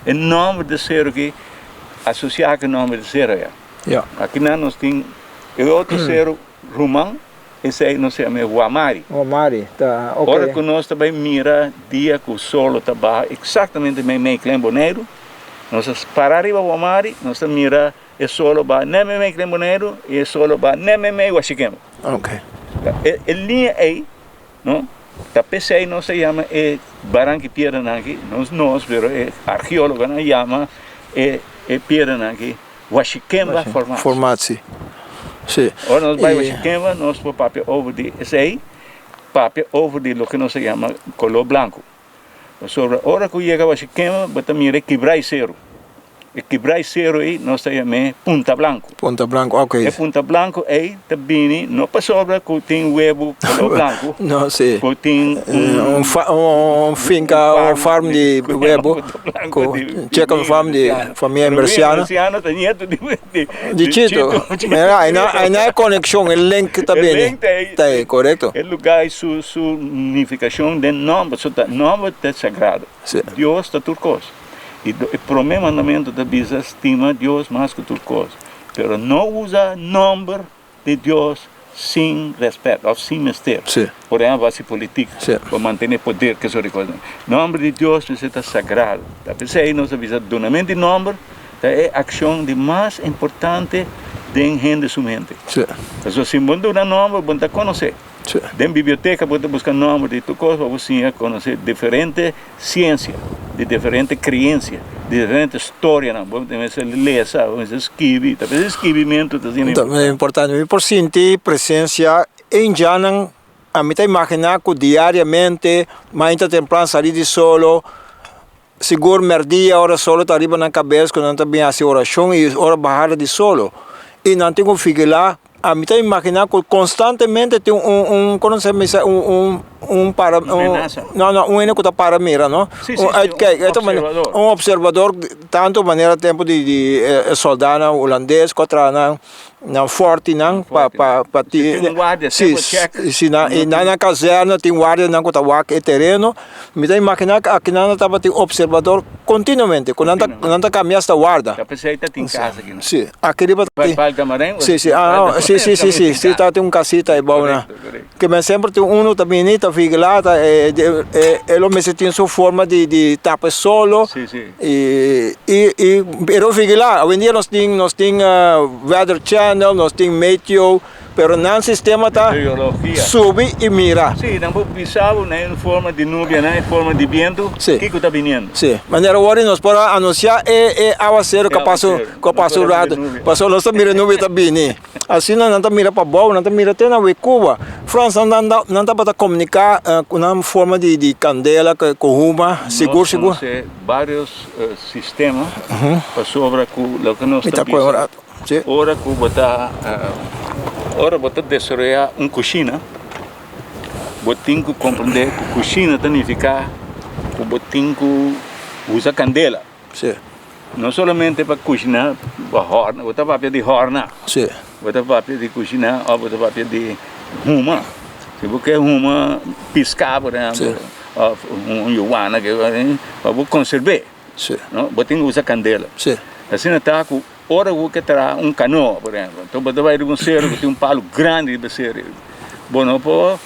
E nòmber di seru aki asosiá ku e nòmber di seru aya. Ja. Akinan nos tin e otro seru ruman, esei nos yama e Wamari. Wamari, ta oke. Ora ku nos ta bai mira dia ku solo ta baha eksaktamente meimei Klein Boneiru, nos ta para riba Wamari, nos ta mira e solo baha nèt meimei Klein Boneiru i e solo baha nèt meimei Washikembo. Oke. E liña ei No? Ta p'esei nos ta yama e baranki piedranan aki, no es nos, pero e arkeólogonan a yama e e piedranan aki Washikemba Formatie. Formatie, si. Ora nos bai Washikemba nos por papia over di esei, papia over di loke nos ta yama koló blanku. Pasobra ora ku yega Washikema bo ta mira e kibra e seru. E kibra e seru ei nos ta yam'é Punta Blanku. Punta Blanku, ok. E Punta Blanku ei ta bini no pasobra ku tin webu koló blanku. No, si. Ku tin un un finka, un farm di webu ku chicken farm di famia Merciano. Merciano ta nieto di Di Chito. Mira, aina e konekshon, e link ta bini. E link ta ei. Ta ei, korekto. E lugá ei su su nifikashon den nòmber, so ta nòmber ta sagrado. Si. Dios ta tur kos. I e promé mandamentu ta bisa stima Dios mas ku tur kos. Pero no usa nòmber di Dios sin rèspèt òf sin mester. Si. Por ehèmpel, hasi politik Si. pa mantené poder, ke sort di kosnan. Nòmber di Dios mester ta sagrado. Ta p'esei nos ta bisa dunamentu di nòmber ta e akshon di mas importante den hende su mente. Si. Pasobra si bo duna nòmber bo no ta konosé. Si. Den biblioteka bo ta buska nòmber di tur kos pa bo siña konosé diferente siensia, di diferente kreensia, di diferente storianan. Bo mester lesa, bo mester skibi. Ta p'esei skibimentu ta asina importante. Ta importante. Mi por sinti presensia e indiannan. Ami ta imaginá ku diariamente mainta tempran sali di solo, sigur mèrdia ora solo ta riba nan kabes ku nan ta bin hasi orashon i ora bahada di solo. I nan tin ku vigilá. Ami ta imaginá ku konstantemente tin un un kono se bisa un un un para un no no un hende ku ta para mira no un uitkijk un opservador tantu manera tempu di di e sòldánan hulandes ku a traha nan nan fòrtinan pa pa pa tin si si nan i nan na kazèrna tin guardianan ku ta wak e tereno mi ta imaginá ku akinan tabatin opservador kontinuamente ku nan ta nan ta kambia asta warda. P'esei ta tin casa aki nan. Si, aki riba ta tin. Bai Palcamarén? Si, si, ah, no, si, si, si, si, si ta tin un casita ei bou nan. Correcto, correcto. Ke men semper tin uno ta bini ta vigilá, ta e e e lo mester tin su forma di di tapa e solo. Si, si. I i i pero vigilá, awendia nos tin nos tin weather channel, nos tin meteo. Pero nan sistema ta subi i mira. Sí, nan por bisa bo na e forma di nubia, na e forma di bientu, kiko ta biniendo. Sí, manera wòrdu nos por a anunsiá e e awaseru ku a pasa ku a pasa un ratu, pasobra nos ta mira e nubia ta bini. Asina nan ta mira pabou, nan ta mira te na Wekuba. Frans, nan nan tabata komuniká ku nan forma di di kandela ku huma, sigur sigur. Nos konosé vários sistema pasobra ku loke nos ta bisa. Ora ku bo ta ora bo ta desaroyá un kushina, bo tin ku komprendé ku kushina ta nifiká ku bo tin ku usa kandela. No solamente pa kushiná bo hòrna, bo ta papia di hòrna, bo ta papia di kushiná òf bo ta papia di huma. Si bo ke huma piská por ehèmpel òf un yuwana pa bo konserb'é, bo tin ku usa kandela. Asina ta ku Ora ku bo ke traha un kanoa, por ehempel, anto bo ta bai riba un seru ku tin un palu grandi riba e seru. Bo no por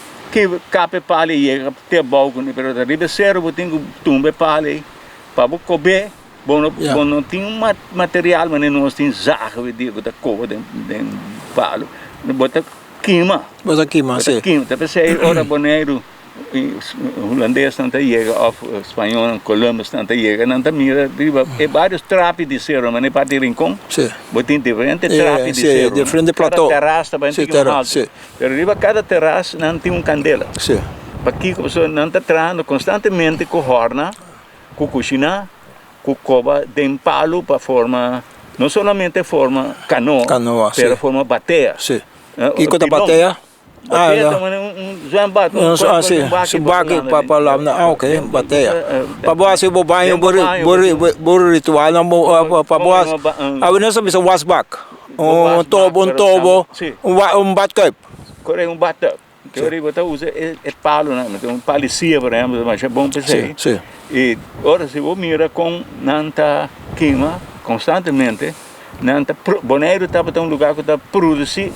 kap e palu i yega te abou kuné, pero ta riba e seru bo tin ku tumba e palu ei pa bo kob'é. Bo no bo no tin un material manera nos tin zaga hoy dia ku ta koba den den palu. Bo ta kima. Bo ta kima, si. Bo ta kima. Ta p'esei ora Boneiru Hulandesnan ta yega of spañolnan, Columbusnan ta yega, nan ta mira riba e varios trapi di sero, manera parti Rincon, bo tin diferente trapi di sero, kada teras ta bai un tiki mas alto, pero riba kada teras nan tin un kandela, pakiko? Pasobra nan ta trahando konstantemente ku hòrna, ku kushiná, ku koba den palu pa forma. No solamente forma kanoa, Kanoa, pero sí. forma batea. Sí. Eh, Kiko ta pilon. batea? Ah, Batea ja. ta manera un zwembad, Un, ah, sí, un baki su pa baki landa pa den. pa landa. Ah, ok, batea. Pa bo hasi bo baño, Den bo bo ri- baño, bo ri- bo- bo ritual nan bo ah, pa pa bo Bo hasi. ba- ah. Awe nos ta bisa wasbak. Bo Un wasbak, tobo, un pero tobo, sí. un wa- un badkuip. Kore un bathtub. Teoria bo ta usa e e palonan, un palisia por ehempel, ta masha bon pa esei. Sí, sí. I ora si bo mira kon nan ta kima konstantemente, nan ta pro, Boneiru tabata un lugar ku ta produsí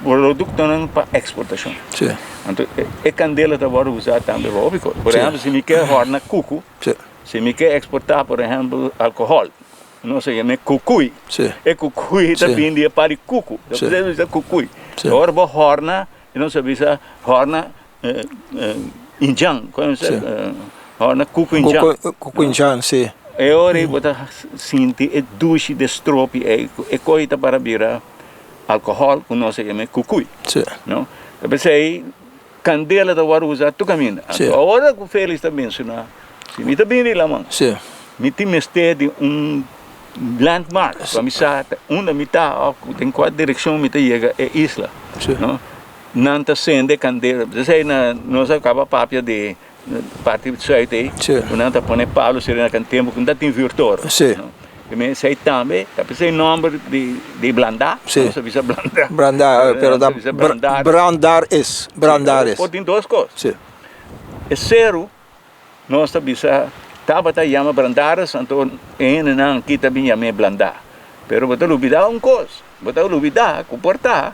produktonan pa eksportashon. Sí. Anto e kandela ta wòrdu usá tambe pa hopi kos. Por Sí. ehempel si mi ke hòrna kuku, Sí. si mi ke eksportá por ehempel alkohòl, Nos a yam'é kukui. Sí. E kukui ta Sí. bin di e par di kuku. Sí. Nos a bisa kukui. Sí. Ora bo hòrna, nos a bisa hòrna indjan. Kon nos Sí. hòrna kuku indjan. Kuku, kuku indjan, sí. E ora ei bo ta sinti e dushi di stropi ei. E koi ta para bira alkohòl ku nos a yam'é kukui. Sí. No? Ta p'esei kandela ta wòrdu usá tur kaminda. Sí. Anto ora ku Felix ta menshoná, si mi ta bini laman. Sí. Mi tin mester di un landmark pa mi sa ta unda mi ta of den kua direkshon mi ta yega e isla, no. Nan ta sende kandela. P'esei na nos a kaba papia di parti sùit ei, ku nan ta pone palu seri na kan tempu ku no ta tin vürtor, no. Esei tambe ta p'esei nòmber di Blandá, nos ta bisa Blandá. Brandá, pero ta Brandaris, Brandaris. Por tin dos kos. E seru. Nos ta bisa tabata yama Brandaris, anto e hendenan aki ta bin yam'é Blandá. Pero bo ta lubidá un kos, bo ta lubidá ku por ta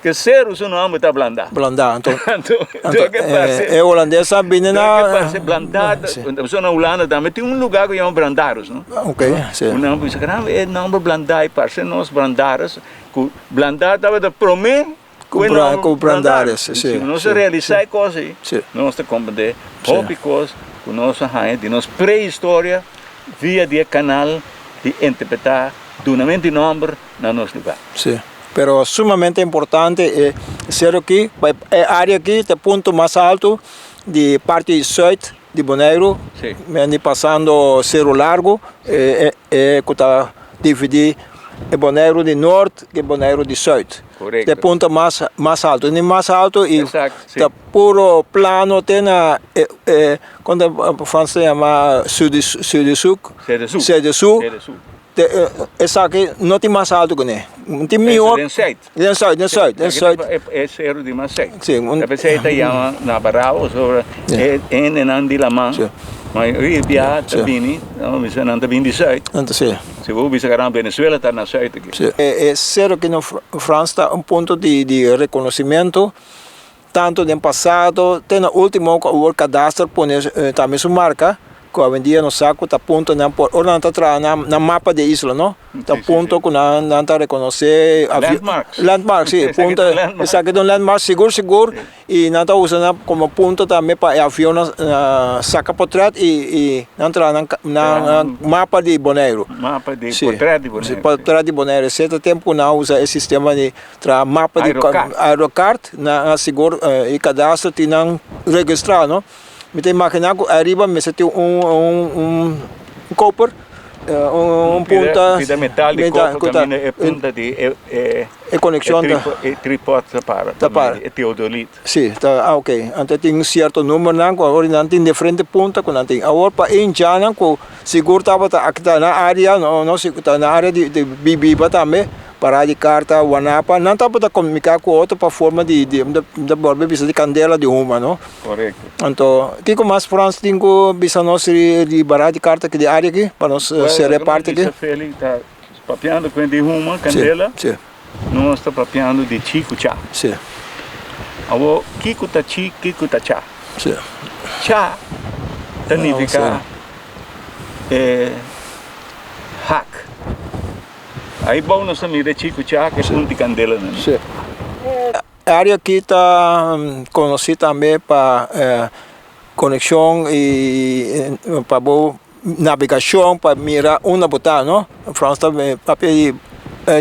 ku seru su nòmber ta Blandá. Blandá, anto Anto, anto ke parse e holandes a bini na. Ke parse Blandá, pasobra na Hulanda tambe tin un lugá ku yama Brandaris, no? Ok, si. Un nan bisa, caramba, e nòmber Blandá e parse nos Brandaris, ku Blandá tabata promé. Ku Brandaris, si. Si nos a realisá e kos ei, nos ta komprendé hopi kos ku nos a haña di nos prehistoria via di e kanal di interpretá dunamento di nòmber na nos lugá. Si, pero sumamente importante e sero aki, pa e área aki ta e punto mas altu di parti sùit di Boneiru, mendi pasando Seru Largu, e ku ta dividí e Boneiru di nort ku e Boneiru di sùit. Korekto. E punto mas mas alto. Ni mas alto i Exacto, si. ta puro plano te na e e kon ta Frans ta yama Sudesuk? Sudesuk. Sudesuk. Sudesuk. Te esaki no tin mas alto ku ne. Tin mihor. Den sùit. Den sùit, den sùit, den sùit. E seru di mas sùit. Si. Ta p'esei ta yama na Barao sobre e hendenan di laman. Si. Ma hoy bia ta bini, nan ta bini di sùit. Si. Si bo bisa karan Venezuela ta na sùit aki. Si. E seru aki na Frans ta un punto di rekonosimentu tantu den pasado te na ultimo ku awor kadaster pone tambe su marka ku awendia nos sa ku ta puntonan por ora nan ta traha nan mapa di e isla no ta punto ku nan nan ta rekonosé Landmarks. Landmarks si punto esaki ta un landmark sigur sigur i nan ta usa nan komo punto tambe pa e avionnan saka potret i nan traha nan mapa di Boneiru. Mapa di potret di Boneiru. Si potret di Boneiru sierto tempu ku nan a usa e sistema di Traha mapa di aerocart nan a sigur e kadastro tin nan registrá no. Mi ta imaginá ku ariba mester tin un un un koper un punta Pida metal di koper kaminda e punta di e e konekshon ta e tripod ta para ta para e teodolit. Si ta ah ok anto tin un sierto numbernan ku awor nan tin diferente punta ku nan tin awor pa e hinchanan ku sigur tabata aki ta na área no no si ta na área di bibiba tambe. Pará di karta, Wanapa, nan tabata komuniká ku otro pa forma di, di, mi ta bolbe bisa di kandela di huma, no? Korekto. Anto, kiko mas Frans tin ku bisa nos di, di bará di karta aki, di área aki, pa nos sera e parti aki? Bueno, bisa Feli ta papiando ku di huma, kandela, Si, si. Nos ta papiando di chi ku cha. Si. Awor, kiko ta chi, kiko ta cha? Si. Cha ta nifiká e hak. Ahí bou nos ta mira e chiku cha ku e punti kandelanan. Sí. E área aki ta konosí tambe pa konekshon i pa bo nabegashon pa mira unda bo ta, no? Frans ta papia di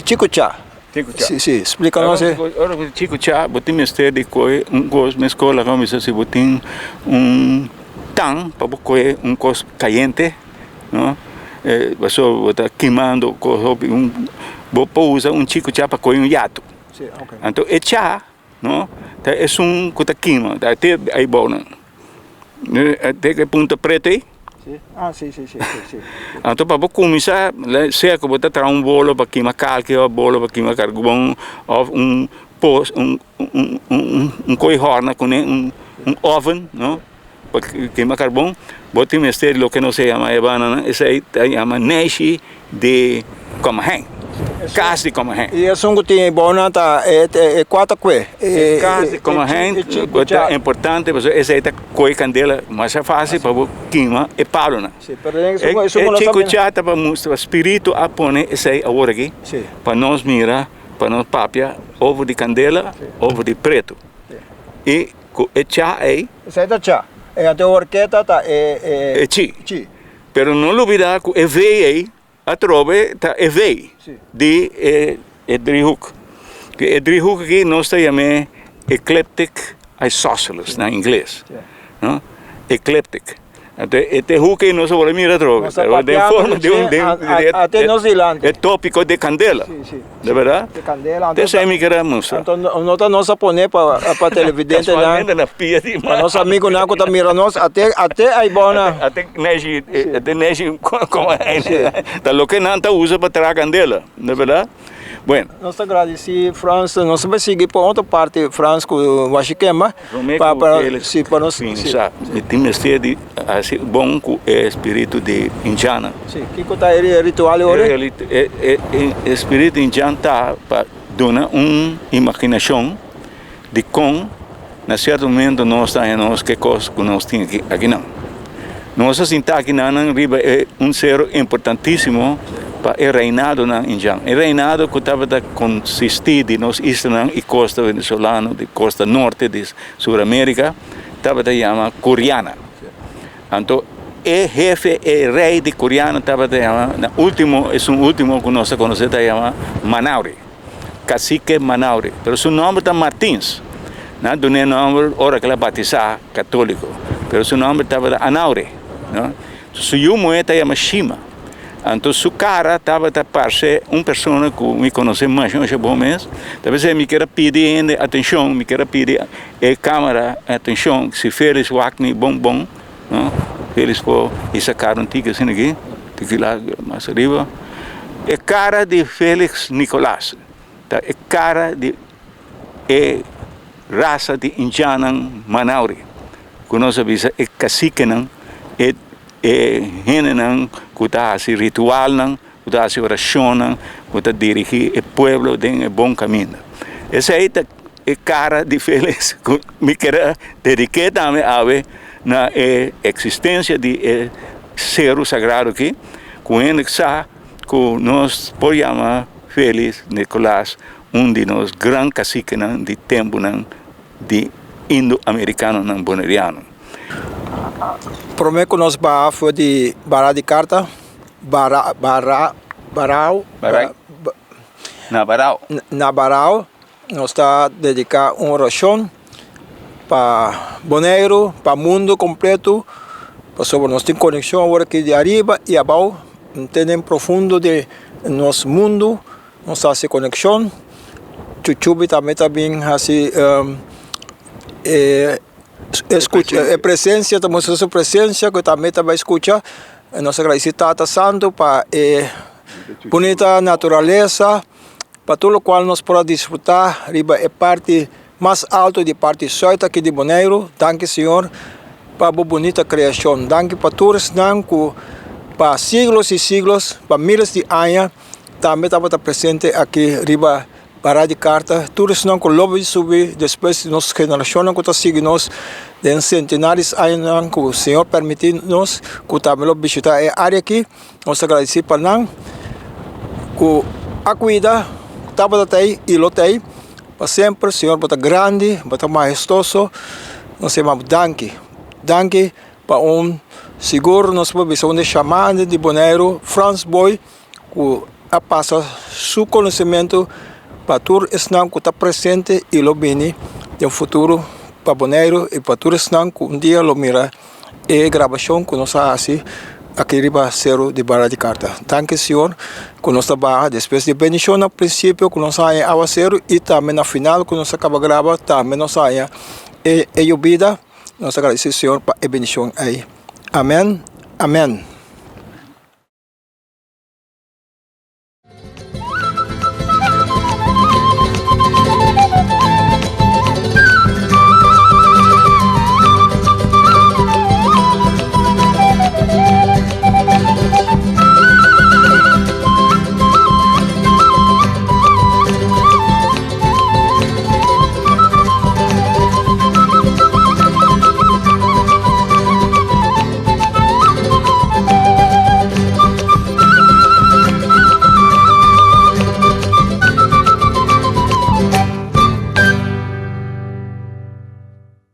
chiku cha. Chiku cha. Sí, sí. Splika nos e. Ora ku chiku cha bo tin mester di kohe un kos meskos laga bo bisa si bo tin un tan pa bo kohe un kos kayente, no? Pasobra bo ta kimando kos hopi un bo por usa un chiku cha pa kohe un yatu. Anto e cha no ta esun ku ta kima ta te aibou nan te e punta pretu ei. Anto pa bo kuminsá sea ku bo ta traha un bolo pa kima kalki òf bolo pa kima karbon òf un pos un un koi hòrna kuné un oven no. Pa kima karbon bo tin mester loke nos a yama e bananan esei ta yama neishi di kòmahen, kas di kòmahen. I esun ku tin e bounan ta e kua ta kue? E kas di kòmahen ta importante pasobra esei ta kohe kandela masha fásil pa bo kima e palonan. E chikuchá ta pa mustra spiritu a pone esei awor aki pa nos mira, pa nos papia over di kandela, over di pretu. I Ku e cha ei. Esei ta cha. E anto e horketa ta e e. E chi. Chi. Pero no lubida ku e vei ei atrobe ta e vei di e e driehoek. Ku e driehoek aki nos ta yam'é ecliptic isosceles na ingles. No? Ecliptic. Anto e te hoek ei nos a wòrdu mira atrobe. Nos ta papiando di dje ate nos dilanti. E topiko di kandela. De berdad? Di kandela. Te esei mi kere mustra. Anto no ta nos a pone pa pa televidentenan. Kasualmente na pia di Pa nos amigunan ku ta mira nos ate ate aibona. Ate neshi ate neshi komo ta loke nan ta usa pa traha kandela. De berdad? Bueno. Nos ta gradisi Frans, nos ta bai sigui pa otro parti Frans ku Washikema Prome pa ku pa Felix si pa nos si. finisa, mi tin mester di hasi bon ku e spiritu di indjannan. Si, kiko ta e ritual e ora? E e e spiritu indjan ta pa duna un imaginashon di kon na sierto momento nos ta haña nos ke kos ku nos tin aki akinan. Nos a sinta akinanan riba e un sero importantisimo pa e reinadonan indjan. E reinado ku tabata konsistí di nos islanan i kosta venezolano, di kosta norte di Sur Amerika, tabata yama Curiana. Anto e hefe, e rei di Curiana tabata yama, na ultimo, esun ultimo ku nos a konosé ta yama Manauri. Cacique Manaure, pero su nomber ta Martins. Nan a dun'é nomber ora ku el a batisá katóliko, pero su nomber tabata Anaure, no. Su yu muhé ta yama Shima. Anto su kara tabata parse un persona ku mi konosé masha masha bon mes. Ta p'esei mi kier a pidi hende atenshon, mi kier a pidi e kamera atenshon, si Felix wak mi bon bon, no, Felix por hisa kara un tiki asina aki. Tiki la mas ariba. E kara di Felix Nicolaas ta e kara di e rasa di indjannan Manauri ku nos a bisa e kasikenan, e e hendenan ku ta hasi ritualnan, ku ta hasi orashonnan, ku ta dirigí e pueblo den e bon kaminda. Esei ta e kara di Felix ku mi ker a dediké tambe awe na e eksistensia di e seru sagrado aki ku hende sa ku nos por yama Felix Nicolaas un di nos gran kasikenan di tempunan di Indo-Amerikanonan Boneriano. Prome ku nos baha for di Bara di Karta, Bara, Bara, Barao, Na Barao. Na Barao nos ta dediká un orashon pa Boneiru, pa mundu kompletu, pasobra nos tin konekshon awor aki di ariba i abou, te den profundo di nos mundu nos ta hasi konekshon. Chuchubi tambe ta bin hasi e eskucha e presensia, ta mustra su presensia ku tambe ta bai skucha. Nos ta gradisí Tata Santu pa e bunita naturalesa. Pa tur lokual nos por a disfrutá riba e parti mas alto di parti sùit aki di Boneiru. Danki Señor pa bo bunita kreashon. Danki pa tur esnan ku pa siglos i siglos, pa miles di aña tambe tabata presente aki riba Bará di Karta. Tur esnan ku lo bin subi despues di nos generashonnan ku ta sigui nos den sentenaris añanan ku Señor permití nos ku tambe lo bishitá e área aki. Nos ta gradisí pa nan ku a kuida, tabata ta ei i lo ta ei pa semper. Señor, bo ta grandi, bo ta mahestoso. Nos ta yama bo danki. Danki pa un sigur nos por bisa un di shamannan di Boneiru, Frans Boy, ku a pasa su konosementu pa tur esnan ku ta presente i lo bini den futuro pa Boneiru i pa tur esnan ku un dia lo mira e grabashon ku nos a hasi. aki riba Seru di Barra di Karta. Danki Señor ku nos ta baha despues di bendishon na prinsipio ku nos a haña awaseru i tambe na final ku nos a kaba graba tambe nos a haña e yobida. Nos ta gradisí Señor pa e bendishon ei. Amen, amen.